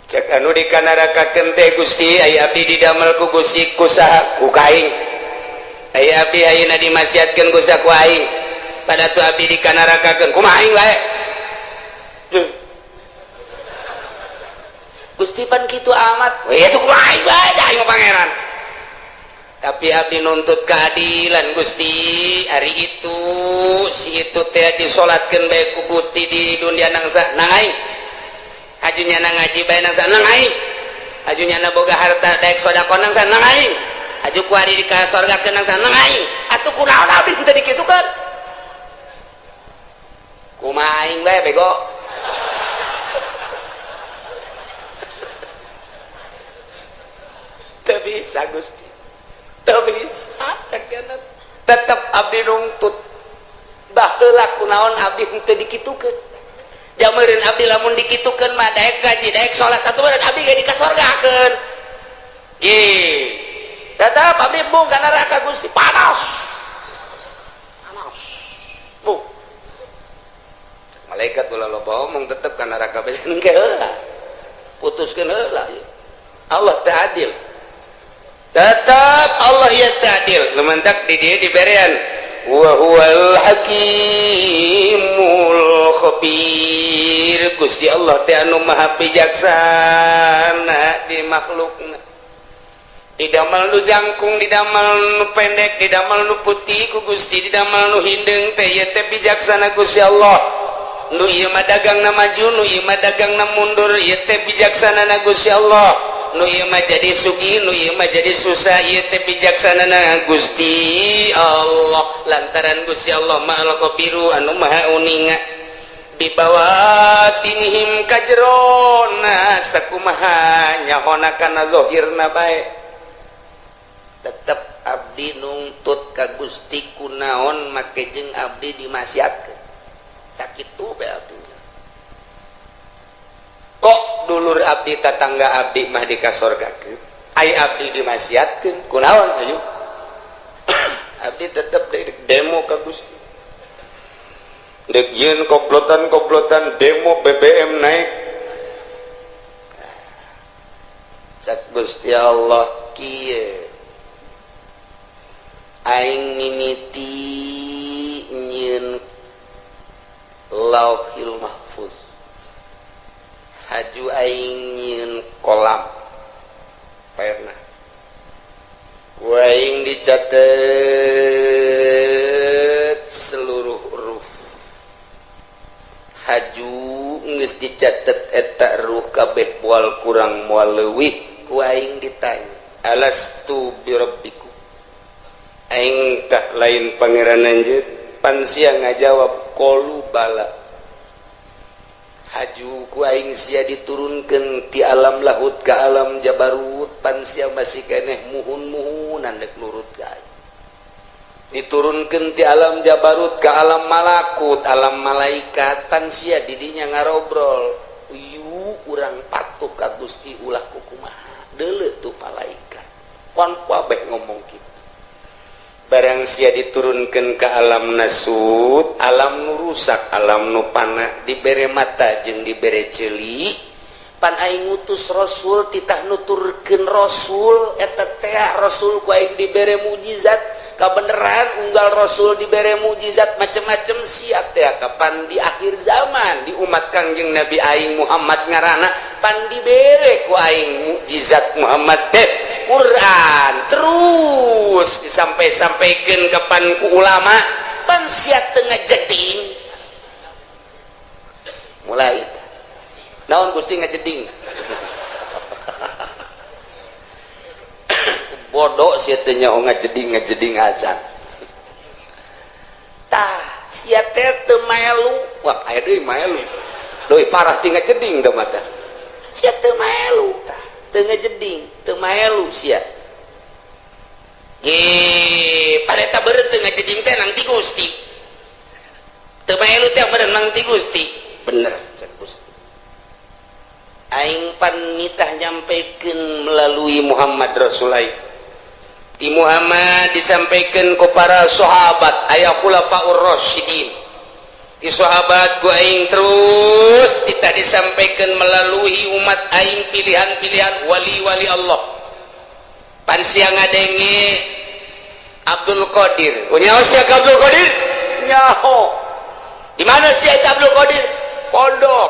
Cek anu di kanarakakeun teh, "Gusti, aya abdi didamel ku Gusti ku saha?" "Ku kaing." "Aya abdi ayeuna dimaksiatkeun ku saha?" "Ku aing." "Pada tu abdi dikanarakakeun kumaha aing bae?" Duh. Gusti, pan kitu amat. Weh, itu kumaha aing bae, aing mah pangeran. Tapi abdi nuntut keadilan, Gusti. Hari itu si itu teh disolatkeun bae ku Gusti di dunia nang sa nang aing. Aju nyana ngaji bae nang sa nang aing. Aju nyana boga harta daek sedekah nang sa nang aing. Aju kuari di ka sorgakeun nang sa nang aing. Atuh kunaon abdi teu dikitukeun? Kumaha aing bae, bego. Teu bisa, Gusti. Teu bisa cek Tetep abdi nuntut. Baheula kunaon abdi henteu dikitukeun? Jameureun abdi lamun dikitukeun mah daek ngaji, daek salat, atuh meureun abdi ge dikasorgakeun. Ge. Tetep abdi bung ka neraka, Gusti, panas. Panas. Bu. Malaikat ulah loba omong, tetep ka neraka bae engke heula. Putuskeun heula. Allah teh adil. Tetap Allah ya adil. Lementak di dia diberian wa huwal hakimul khabir. Gusti Allah teh anu maha bijaksana di makhlukna, didamel nu jangkung, didamel nu pendek, didamel nu putih ku Gusti, didamel nu hindeung teh ieu teh bijaksana Gusti Allah. Nu ieu mah dagangna maju, nu ieu mah dagangna mundur, ieu teh bijaksana na Gusti Allah. Nu ieu mah jadi sugih, nu ieu mah jadi susah, ieu teh bijaksana na Gusti Allah, lantaran Gusti Allah mah al-khabiru anu maha uninga bibawatinihim kajerona sakumaha nyahona kana zahirna bae. Tetep abdi nungtut ka Gusti, kunaon make jeung abdi dimaksiatkeun? Sakitu bae abdi. Kok dulur abdi, tatangga abdi mah dikasorgakeun, ai abdi dimaksiatkeun, kunaon? Ayo abdi tetep demo ka Gusti, dek yeun komplotan-komplotan demo BBM naik. Cak Gusti Allah kieu, aing mimiti nyieun Lauhil Mahfuz, haju aing nyieun kolam pernah ku aing dicatet seluruh huruf. Haju geus dicatet eta ruh kabeh, moal kurang moal leuwih, ku aing ditanya, "Alastu birabbikum? Aing tah lain pangeran anjeun?" Pan sia ngajawab, "Qalu bala." Haju ku aing sia diturunkeun ti alam lahut ka alam jabarut, pan sia masih keneh muhun-muhunan dek nurut ka aing. Diturunkeun ti alam jabarut ka alam malakut, alam malaikat, pan sia didinya ngarobrol. Uyu urang patuh ka Gusti ulah kukumaha. Deuleu tuh malaikat. Pan kabeh ngomong kitu. Barang sia diturunkan ke alam nasut, alam nu rusak, alam nu pana, dibere mata jeung dibere ceuli, pan aing ngutus rasul titah nuturkeun rasul eta teh rasul ku aing dibere mujizat kabeneran unggal rasul dibere mujizat macem-macem sia teh kapan di akhir zaman di umat Kangjeng Nabi aing Muhammad ngaranna pan dibere ku aing mukjizat Muhammad teh Quran terus disampai-sampaikan kapan ku ulama pan sia teu ngajeding mulai naon Gusti ngajeding bodoh sia teh nyaho ngajeding ngajeding acan tah sia teh teu maelu wah aya deui maelu leuwih parah ti ngajeding teh mah tah sia teu maelu tah teu ngajeding teu maelu sia ge pada eta beureut teu ngajeding teh nang ti Gusti teu maelu teh beureut nang ti Gusti bener cek Gusti aing pan nitah nyampekeun melalui Muhammad Rasul aing ti Muhammad disampaikan ku para sahabat aya khulafaur rasyidin di sahabat ku aing terus kita disampaikan melalui umat aing pilihan-pilihan wali-wali Allah pan sia ngadenge Abdul Qadir nyaho sia ka Abdul Qadir nyaho di mana sia eta Abdul Qadir pondok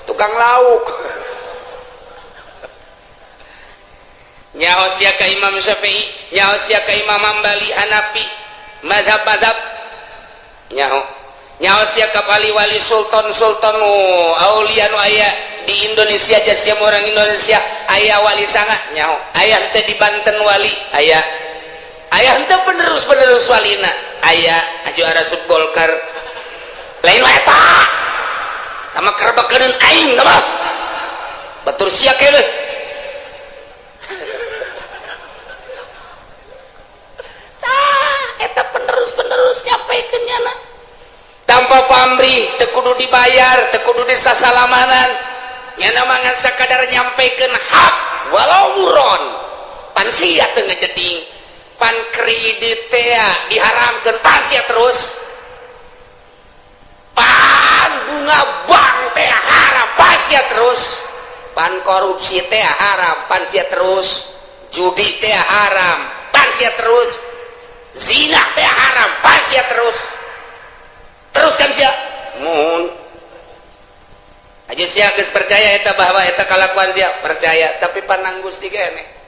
tukang lauk nyaho sia ka Imam Syafi'i nyaho sia ka Imam Hambali Hanafi mazhab-mazhab nyaho nyaho sia ka wali-wali sultan-sultan nu aulia nu aya di Indonesia sia orang Indonesia aya wali sanga nyaho aya henteu di Banten wali aya aya henteu penerus-penerus walina aya aju arasup Golkar lain wae eta tama kerbekeun aing tama batur sia keuleuh tah eta penerus-penerus nyampaikeun nyana tanpa pamrih teu kudu dibayar teu kudu disasalamanan nyana mah ngan sakadar nyampaikeun hak walau muron pan sia teu ngajeding pan kredit teh diharamkeun pan sia terus pan bunga bank teh haram pan sia terus pan korupsi teh haram pan sia terus judi teh haram pan sia terus zina teh haram pan sia terus terus kan sia mun aja sia geus percaya eta bahwa eta kalakuan sia percaya tapi panang Gusti keneh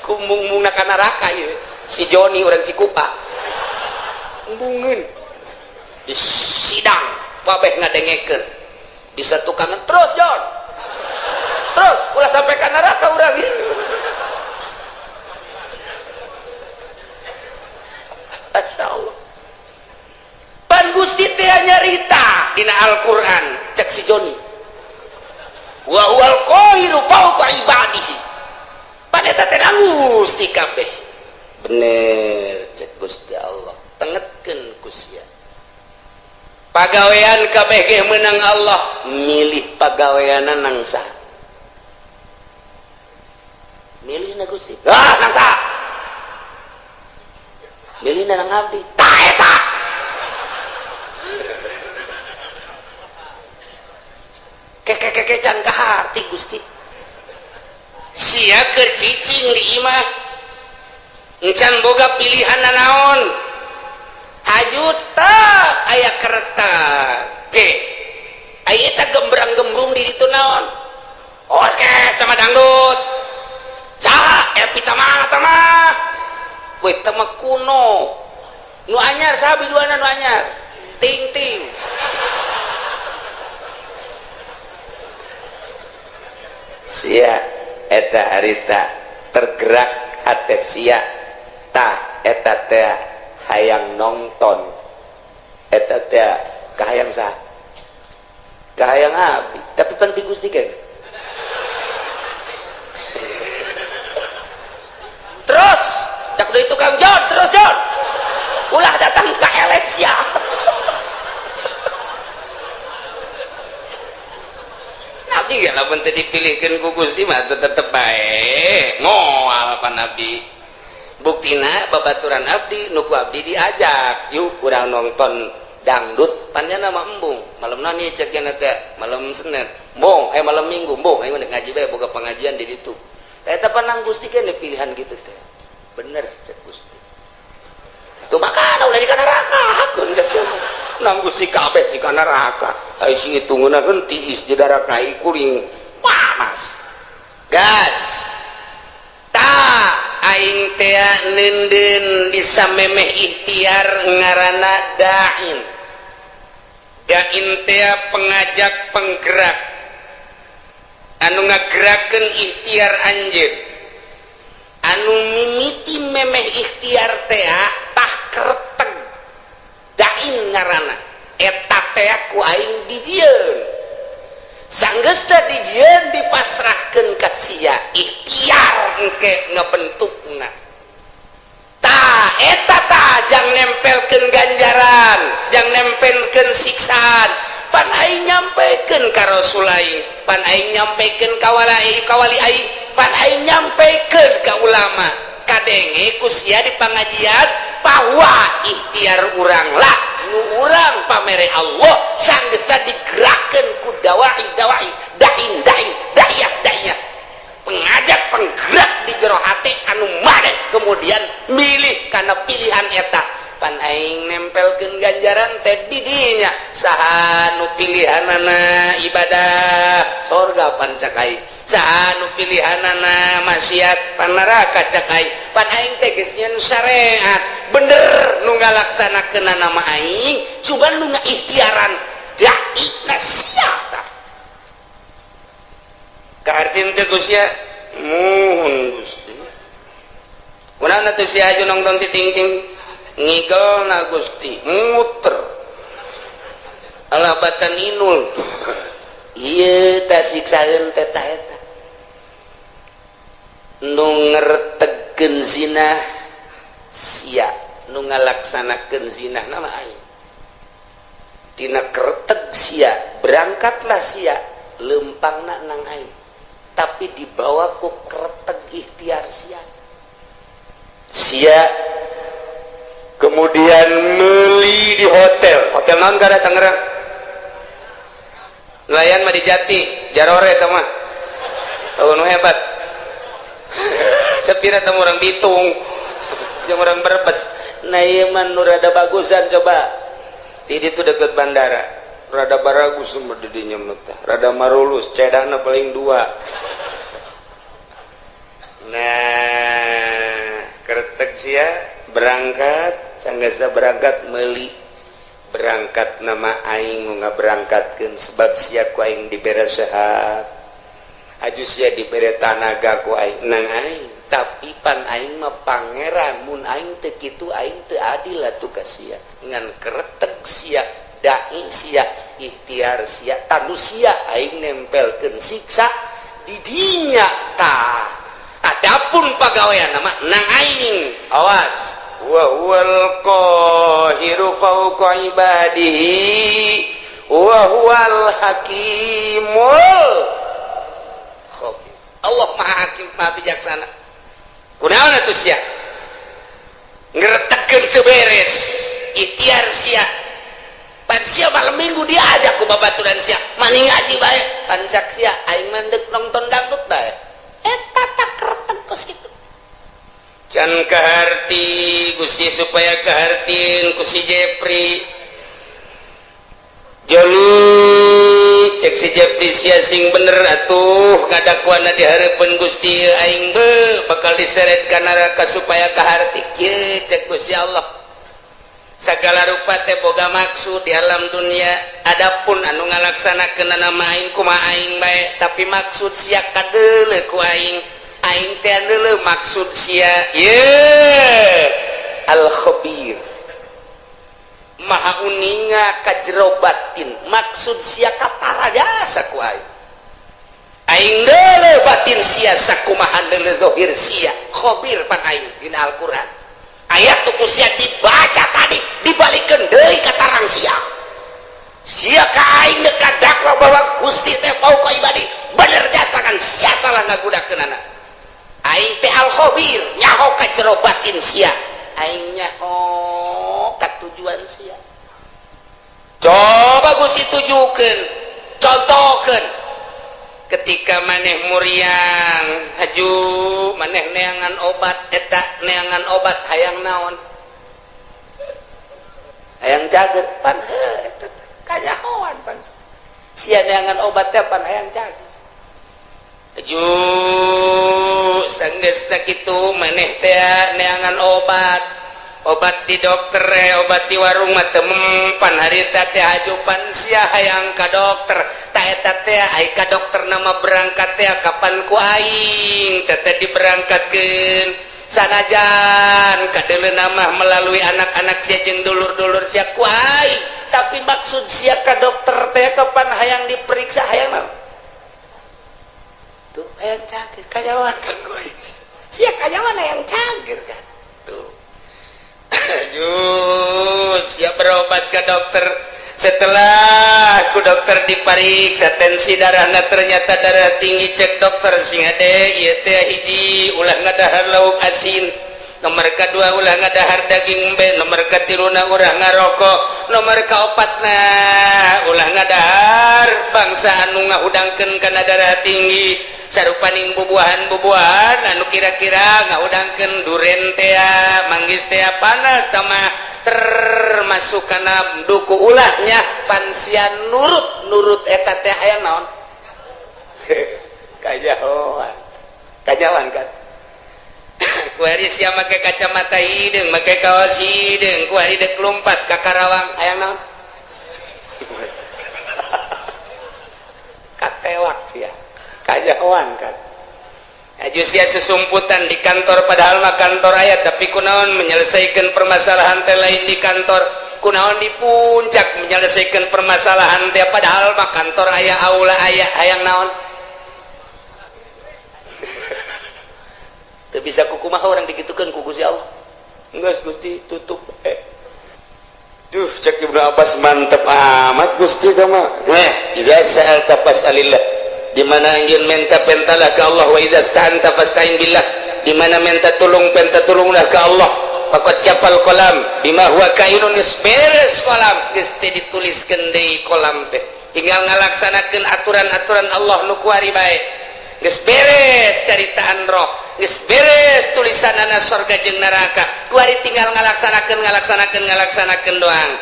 kumbung-mungna ka neraka ieu si Joni urang Cikupa embungeun di sidang kabeh ngadengekeun di satukangan terus Jon terus ulah sampai ka neraka urang. Masya Allah pan Gusti teh nyarita dina Al-Qur'an cek si Joni wa huwal qahiru fawqa ibadihi pan eta teh Gusti kabeh bener cek Gusti Allah tengetkeun ku sia pagawean kabeh ge meunang Allah milih pagaweanna nang saha milihna Gusti ah nang saha milihna nang abdi tah eta keke-keke can kaharti Gusti sia keur cicing di imah encan boga pilihan nanaon haju tak aya kereta C aya eta gembrang-gembrung di ditu naon orkes sama dangdut saha Epi Tamah tamah we teh kuno nu anyar saha biduana nu anyar ting-ting sia eta harita tergerak hate sia tah eta teh hayang nonton Eta teh kahayang saha? Kahayang abdi, tapi pan ti Gusti kan. Terus cak deui tukang John, terus John. Ulah datang ka Alexia. Nabi ge lamun teu dipilihkeun ku Gusti mah tetep bae. Moal pa Nabi. Buktina babaturan abdi nu ku abdi diajak, yuk urang nonton dangdut panjana mah embung. Malam nani cek teh, malam Senin. Embung, malam Minggu embung, aing mah ngaji bae boga pengajian di ditu. Eta panang Gusti kene pilihan gitu teh. Bener cek Gusti. Tuh makana ulah di kana neraka hakeun cek teh. Nang Gusti kabeh si kana neraka. Ai si hitungeuna tiis di darah kai kuring panas. Gas. Ta aing teh neundeun bisa memeh ikhtiar ngaranna da'in. Da'in teh pengajak penggerak. Anu ngagerakeun ikhtiar anjeun. Anu mimiti memeh ikhtiar teh tah kerteg. Da'in ngaranna. Eta teh ku aing dijieun. Sanggeus teh dijieun dipasrahkeun ka sia ikhtiar engke ngabentukna. Tah eta tah jang nempelkeun ganjaran, jang nempelkeun siksaan. Pan aing nyampekeun ka Rasul aing, pan aing nyampekeun ka wali aing, pan aing nyampekeun ka ulama. Kadenge ku sia di pangajian bahwa ikhtiar urang lah nu urang pamere Allah sanggeusna digerakkeun ku dawai dawai dain dain da'iyah da'iyah pengajak penggerak di jero hate anu maneh kemudian milih kana pilihan eta. Pan aing nempelkeun ganjaran teh di dinya saha nu pilihanana ibadah sorga pan cak aing, saha nu pilihanana maksiat pan neraka cak aing. Pan aing teh geus nyeun syariat bener nu ngalaksanakeunana nama aing, cuman nu ngaikhtiaran dai na sia tah. Kahartin teh Gusti muhun Gusti. Kunaon atuh sia aju nongton si Ting-ting ngigel na Gusti muter alah batan inul. Ieu tah siksaeun teh ta eta nu ngertegkeun zina sia, nu ngalaksanakeun zina nama aing. Tina kerteg sia berangkatlah sia lempangna nang aing, tapi dibawa ku kerteg ikhtiar sia. Sia kemudian meli di hotel. Hotel naon kada Tangerang? Nelayan mah di Jati, Jarore eta mah. Tahu nu hebat. Sepira teh orang Bitung, jeung orang Brebes. Nah ieu mah nu rada bagusan coba. Di ditu deket bandara. Rada baragus mah di dinya mah teh. Rada marulus, cedana paling dua. Nah, kertek sia berangkat, sanggasa berangkat meuli. Berangkat nama aing ngaberangkatkeun sebab sia ku aing dibere sehat. Aju sia dibere tanaga ku aing nang aing, tapi pan aing mah pangeran, mun aing teu kitu aing teu adil atuh ka sia. Ngan kereteg sia, dai sia, ikhtiar sia, tanu sia aing nempelkeun siksa di dinya tah. Adapun pagawean nama nang aing, awas. Wa huwal qahiru fawqa ibadihi wa huwal hakimul khabir. Allah Maha Hakim, Maha Bijaksana. Kunaon atuh sia? Ngeretegkeun teu beres, ikhtiar sia. Pan sia malam Minggu diajak ku babaturan sia, mani ngaji bae. Pan cak sia aing mah deuk nonton dangdut bae. Eta tak kereteg kos kitu. Can kaharti Gusti supaya kahartin ku si Jepri. Joli cek si Jepri sia sing bener atuh ngadakuana di hareupeun Gusti aing be bakal diseret ka neraka supaya kaharti kieu cek Gusti Allah. Sagala rupa teh boga maksud di alam dunia. Adapun anu ngalaksanakeun nama aing kumaha aing bae, tapi maksud sia kadeuleu ku aing. Aing teh deuleu maksud sia. Ye al khabir. Maha uninga ka jero batin, maksud sia katara jasa ku aing. Aing deuleu batin sia sakumaha deuleu zahir sia. Khabir pan aing dina Al-Qur'an. Ayat tu ku sia dibaca tadi dibalikeun deui ka tarang sia. Sia ka aing deuk dakwa bahwa Gusti teh fauqa ibadi. Bener jasa kan sia salah ngagunakeunana. Aing teh al khabir, nyaho ka jero batin sia. Aing nyaho ka tujuan sia. Coba Gusti tujukeun, contohkeun. Ketika maneh muriang, haju maneh neangan obat eta, neangan obat hayang naon? Hayang cager pan heuh eta kanyahoan pan. Sia neangan obat teh pan hayang cager. Haju sanggeus sakitu maneh teh neangan obat. Obat di dokter, obat di warung mah teu mempan harita teh, haju pan sia hayang ka dokter. Ta eta teh ai ka dokter nama berangkat teh kapan ku aing teh teh diberangkatkeun, sanajan kadeuleu mah melalui anak-anak sia jeung dulur-dulur sia ku aing, tapi maksud sia ka dokter teh kapan hayang diperiksa, hayang naon tuh? Hayang cager. Kanyahoan kan ku aing sia kanyahoan hayang cager kan tuh. Aduh, siap berobat ke dokter. Setelah ku dokter dipariksa tensi darahna, ternyata darah tinggi. Cek dokter, sing hade ieu teh, hiji, ulah ngadahar lauk asin, nomor kedua, ulah ngadahar daging embe, nomor katiluna, ulah ngarokok, nomor kaopatna, ulah ngadahar bangsa anu ngahudangkeun kana darah tinggi, sarupaning bubuahan-bubuahan anu kira-kira ngahudangkeun, duren tea, manggis tea, panas tamah termasuk kana duku, ulahnya. Pan sia nurut nurut eta teh aya naon? Kanyahoan, kanyahoan kan kuari sia make kacamata hideung, make kaos hideung, kuari dek lompat ka Karawang, aya naon? Katewak sia, kanyahoan kan. Aju sia susumputan di kantor, padahal mah kantor aya, tapi kunaon menyelesaikan permasalahan teh lain di kantor? Kunaon di puncak menyelesaikan permasalahan teh, padahal mah kantor aya, aula aya? Hayang naon? Teu bisa kukumaha orang digitukeun ku Gusti Allah. Geus Gusti tutup. Duh, cek Ibnu Abbas, mantep amat Gusti kama. Idza sa'alta fas'alillah. Di mana anjeun minta, pentalah ke Allah. Wa idza sta'anta fasta'in billah. Di mana minta tolong, penta tolonglah ke Allah. Faqad japal qalam bima huwa kainun, geus beres kolam, geus teu dituliskeun deui kolam teh, tinggal ngalaksanakeun aturan-aturan Allah nu kuari bae. Geus beres caritaan roh, geus beres tulisanana sorga jeung neraka, kuari tinggal ngalaksanakeun, ngalaksanakeun, ngalaksanakeun doang.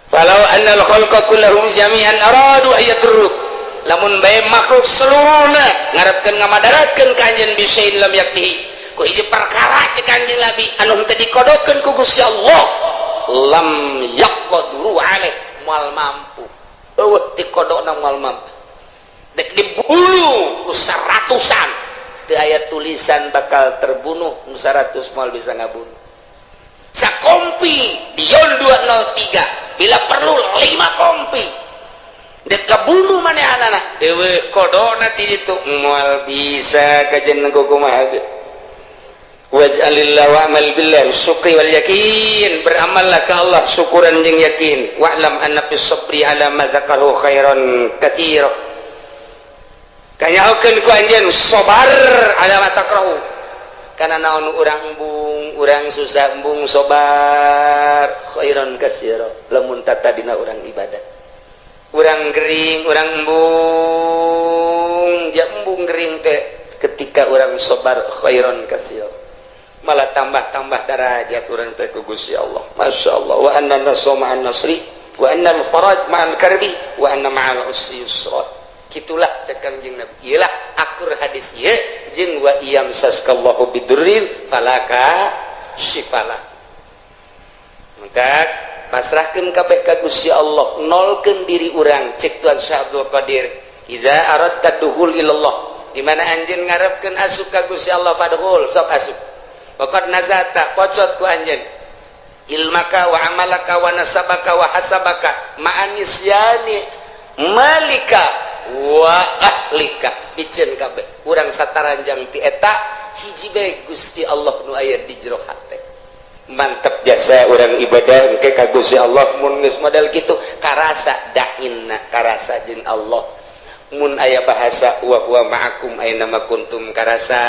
Falau annal khalqa kullahum jami'an aradu ayadurruk, lamun bae makhluk seluruhna ngarepkeun ngamadaratkeun ka anjeun, bisyai'in lam yaktihi, ku hiji perkara, cek Kanjeng Nabi, anu henteu dikodokeun ku Gusti Allah, lam yaqdiru alaih, moal mampu. Eueuh dikodokna moal mampu. Dek dibunuh ku seratusan, teu aya tulisan bakal terbunuh, nu 100 moal bisa ngabunuh. Sakompi Dion 203, bila perlu 5 kompi dek kabunuh manehanana, eueuh kodona ti ditu, moal bisa kajen kumaha ge. Waj'alillah wa'mal billah syukri wal yakin, beramallah ke Allah syukuran jeung yakin. Wa'lam anna fis sabri ala ma dzakaru khairan katsira, kanyahokeun ku anjeun sabar ala ma takrahu, kana naon urang embung, urang susah embung, sabar, khairan katsira lamun tatadina urang ibadah. Urang gering, urang embung, ja embung gering teh, ketika urang sabar, khairan katsira, malah tambah-tambah darajat urang teh ku Gusti Allah. Masya Allah. Wa anna nasra ma'an nasri, wa anna al-faraj ma'al karbi, wa anna ma'al usri yusra. Kitulah cek Kangjeng Nabi. Iyalah akur hadis ieu jeung wa iyam saskallahu bidurrin falaka syifala. Maka pasrahkeun kabeh ka Gusti Allah, nolkeun diri urang. Cek Tuan Syekh Abdul Qadir, idza aradta duhul ilallah, di mana anjeun ngarepkeun asup ka Gusti Allah, fadhul, sok asup. Waqad nazata, pocot ku anjeun. Ilmaka wa amalaka wa nasabaka wa hasabaka ma'anisyani malika wa ahlika, piceun kabeh urang sataranjang ti eta hiji bae, Gusti Allah nu aya di jero hate. Mantap jasa urang ibadah engke ka Gusti Allah mun geus model kitu, karasa dainna, karasa jeung Allah. Mun aya bahasa wa huwa ma'akum aina ma kuntum, karasa.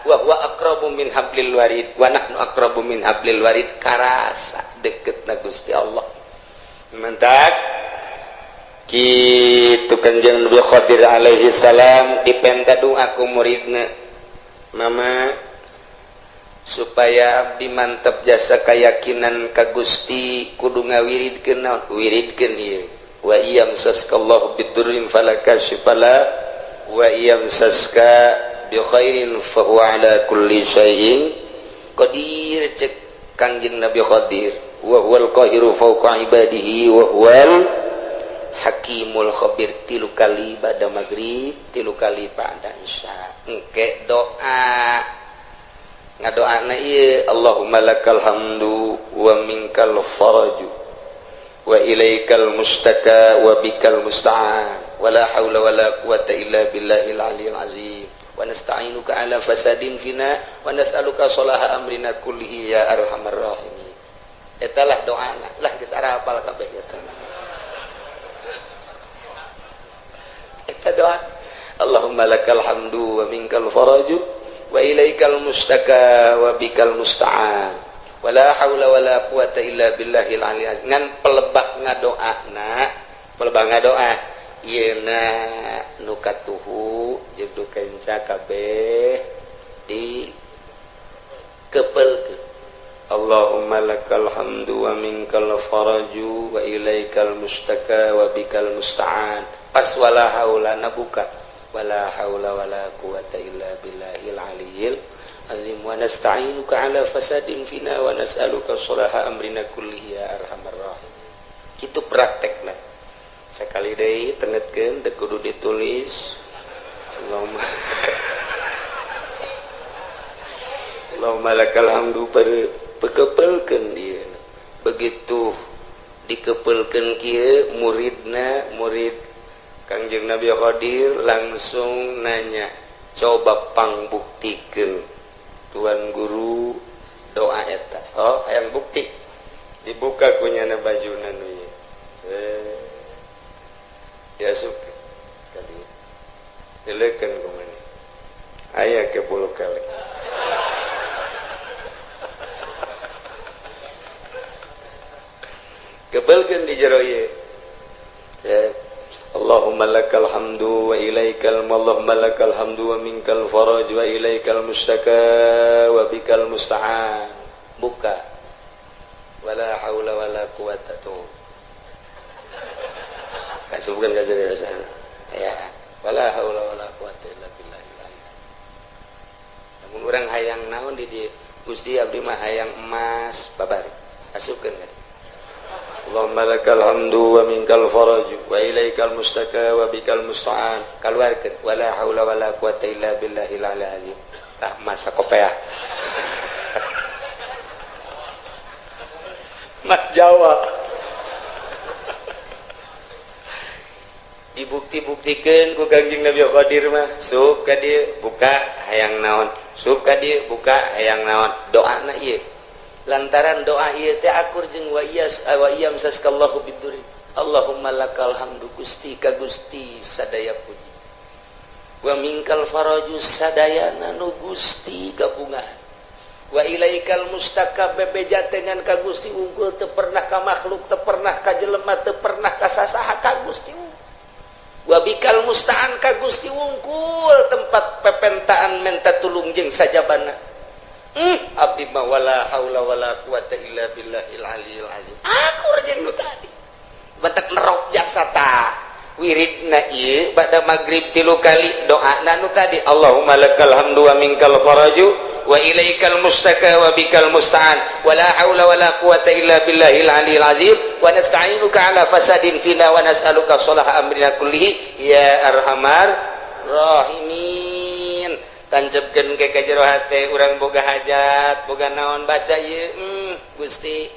Wa huwa aqrabu min hablil warid wa nahnu aqrabu min hablil warid, karasa deket na Gusti Allah. Mantap kitu Kanjeng Nabi Khadir alaihi salam dipenta doa ku muridna, "Mama, supaya abdi mantep jasa keyakinan ka Gusti, kudu ngawiridkeun naon? Wiridkeun ieu: wa iyamsaskallahu bidurrin fala kashifa la wa iyamsaska bi khairin fa huwa ala kulli syai'in qadir." Cek Kangjeng Nabi Khadir, wa huwal qahiru fawqa ibadihi wa huwal hakimul khabir. Tilu kali pada maghrib, tilu kali pada isya. Engke doa, ngadoana ieu: Allahumma lakal hamdu wa minkal faraju wa ilaikal mustaka wa bikal musta'an wa la haula wa la quwata illa billahil aliyil azim wa nasta'inuka ala fasadin fina wa nas'aluka salaha amrina kullihi ya arhamar rahimin. Eta lah doana lah, geus arapal kabeh eta. Eta doa: Allahumma lakal hamdu wa minkal faraju wa ilaikal mustaka wa bikal musta'an wala haula wala quwata illa billahil aliyil azim. Ngan pelebah ngadoana, pelebah ngadoa ieu na nu katuhu jeung nu kenca kabeh di kepelkeun: Allahumma lakal hamdu wa minkal faraju wa ilaikal mustaka wa bikal musta'an. Pas wala haula na buka, wala haula wala quwata illa billahil aliyil azim wa nasta'inuka ala fasadin fina wa nas'aluka salaha amrina kullihi ya arhamar rahimin. Kitu praktekna. Sakali deui tengetkeun, teu kudu ditulis. Allahumma Allahumma lakal hamdu, pekepelkeun ieu. Begitu dikepelkeun kieu, muridna, murid Kangjeng Nabi Khadir langsung nanya, "Coba pangbuktikeun, tuan guru, doa eta." "Oh, hayang bukti." Dibuka kunyana bajuna nu ieu, diasupkeun ka dieu, dileukeun ku maneh, aya ke bulu kali. Kebelkeun di jero ieu. Allahumma lakal hamdu wa ilaikal, Allahumma lakal hamdu wa minkal faraj wa ilaikal mustaka wa bikal musta'an. Buka, wala haula wala quwata. Tuh kasubkeun ka jero sana ya, wala haula wala quwata illa billahil azim. Lamun urang hayang naon di dieu, "Gusti, abdi mah hayang emas," babari asupkeun ka dieu: Allahumma lakal hamdu wa minkal faraj wa ilaikal mustaka wa bikal musta'an. Kaluarkeun, wala haula wala quwata illa billahil aliyil azim. Tah, masa kopeah Mas Jawa. Dibukti-buktikeun ku Kangjeng Nabi Khadir mah, sup ka dieu, buka, hayang naon, sup ka dieu, buka, hayang naon. Doana ieu, lantaran doa ieu teh akur jeung wa iyas wa iyam saskallahu biduri. Allahumma lakal hamdu, Gusti, ka Gusti sadaya puji, wa minkal faraju, sadayana nu Gusti gabungan, wa ilaikal mustaka, bebeja dengan ka Gusti unggul, teu pernah ka makhluk, teu pernah ka jelema, teu pernah ka sasaha, ka Gusti unggul. Wa bikal musta'an, ka Gusti unggul tempat pepentaan menta tulung jeung sajabana. Abdi mah wala haula wala quwata illa billahil aliyil azim. Akur jeung nu tadi. Batak nerok jasa ta. Wiridna ieu bada maghrib tilu kali, doana nu tadi: Allahumma lakal hamdu wa minkal faraju wa ilaikal mustaka wa bikal musta'an wala haula wala quwata illa billahil aliyil azim wa nasta'inuka ala fasadin fina wa nas'aluka salaha amrina kullihi ya arhamar rahimin. Tancepkeun ke ka jero hate urang, boga hajat, boga naon, baca ieu. Gusti.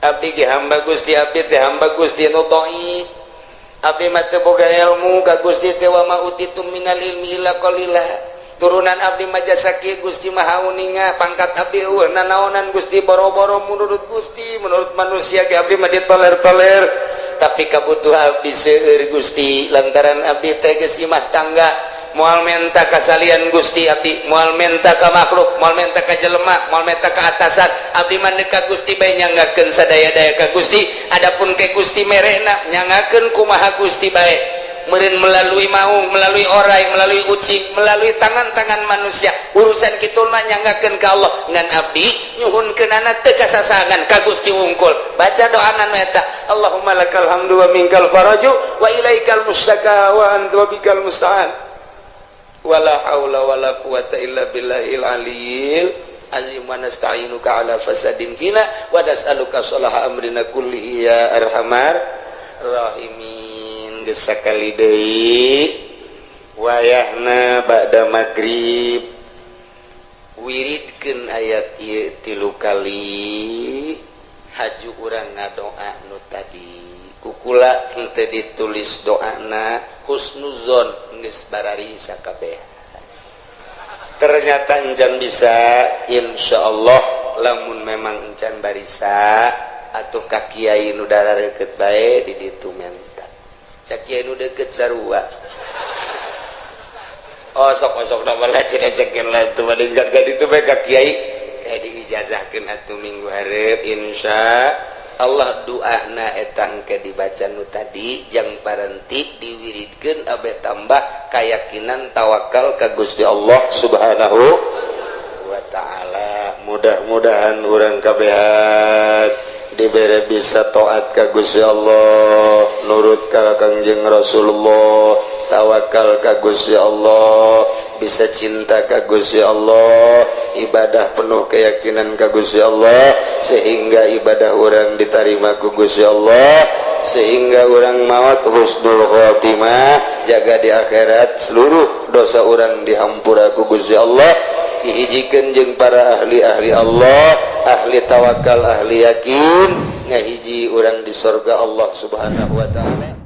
Abdi ge hamba Gusti, abdi teh hamba Gusti nu dhaif, abdi mah teu boga ilmu ka Gusti teh. Wa ma utitum minal ilmi illa qalila. Turunan abdi mah jasa kieu, Gusti Maha Uninga. Pangkat abdi euweuh nanaonan, Gusti. Boro-boro menurut Gusti, menurut manusia ge abdi mah ditoler-toler. Tapi kabutuh abdi seueur, Gusti, lantaran abdi teh geus imah tangga. Moal menta kasalian Gusti, abdi moal menta ka makhluk, moal menta ka jelema, moal menta ka atasan. Abdi mah ka Gusti bae, nyanggakeun sadaya-daya ka Gusti. Adapun ke Gusti merena, nyanggakeun kumaha Gusti bae meureun, melalui maung, melalui orai, melalui ucing, melalui tangan-tangan manusia. Urusan kitu mah nyanggakeun ka Allah. Ngan abdi nyuhunkeunana teu kasasangan, ka Gusti wungkul. Baca doana nu eta, Allahumma lakal hamdu wa minkal faraju wa ilaikal mustaka wa anta wa bikal musta'an, wala haula wala quwata illa billahil aliyil azim, wa nasta'inuka ala fasadin fina wa nas'aluka salaha amrina kullihi ya arhamar rahimin. Geus sakali deui, wayahna ba'da magrib, wiridkeun ayat ieu tilu kali. Haju urang ngadoa nu tadi, kukula henteu ditulis doana, husnuzon geus barari sakabeh. Ternyata encan bisa. Insya Allah lamun memang encan barisa atau ka kiai nu deket bae di ditu, menta cak kiai nu deket sarua. Oh, sok sok nama lah cenah cekeun lah tuh bandingkan ka ditu bae ka kiai, kayak diijazahkeun atuh minggu hareup. Insya Allah doana eta engke dibaca nu tadi, jang parenti diwiridkeun abe tambah keyakinan, tawakal ka Gusti Allah Subhanahu wa Ta'ala. Mudah-mudahan urang kabehan dibere bisa taat ka Gusti Allah, nurut ka Kangjeng Rasulullah, tawakal ka Gusti Allah, bisa cinta ka Gusti Allah, ibadah penuh keyakinan ka Gusti Allah, sehingga ibadah urang diterima ku Gusti Allah, sehingga urang maut husnul khotimah, jaga di akhirat seluruh dosa urang dihampura ku Gusti Allah, dihijikeun jeung para ahli-ahli Allah, ahli tawakal, ahli yakin, ngahiji urang di surga Allah Subhanahu wa Ta'ala.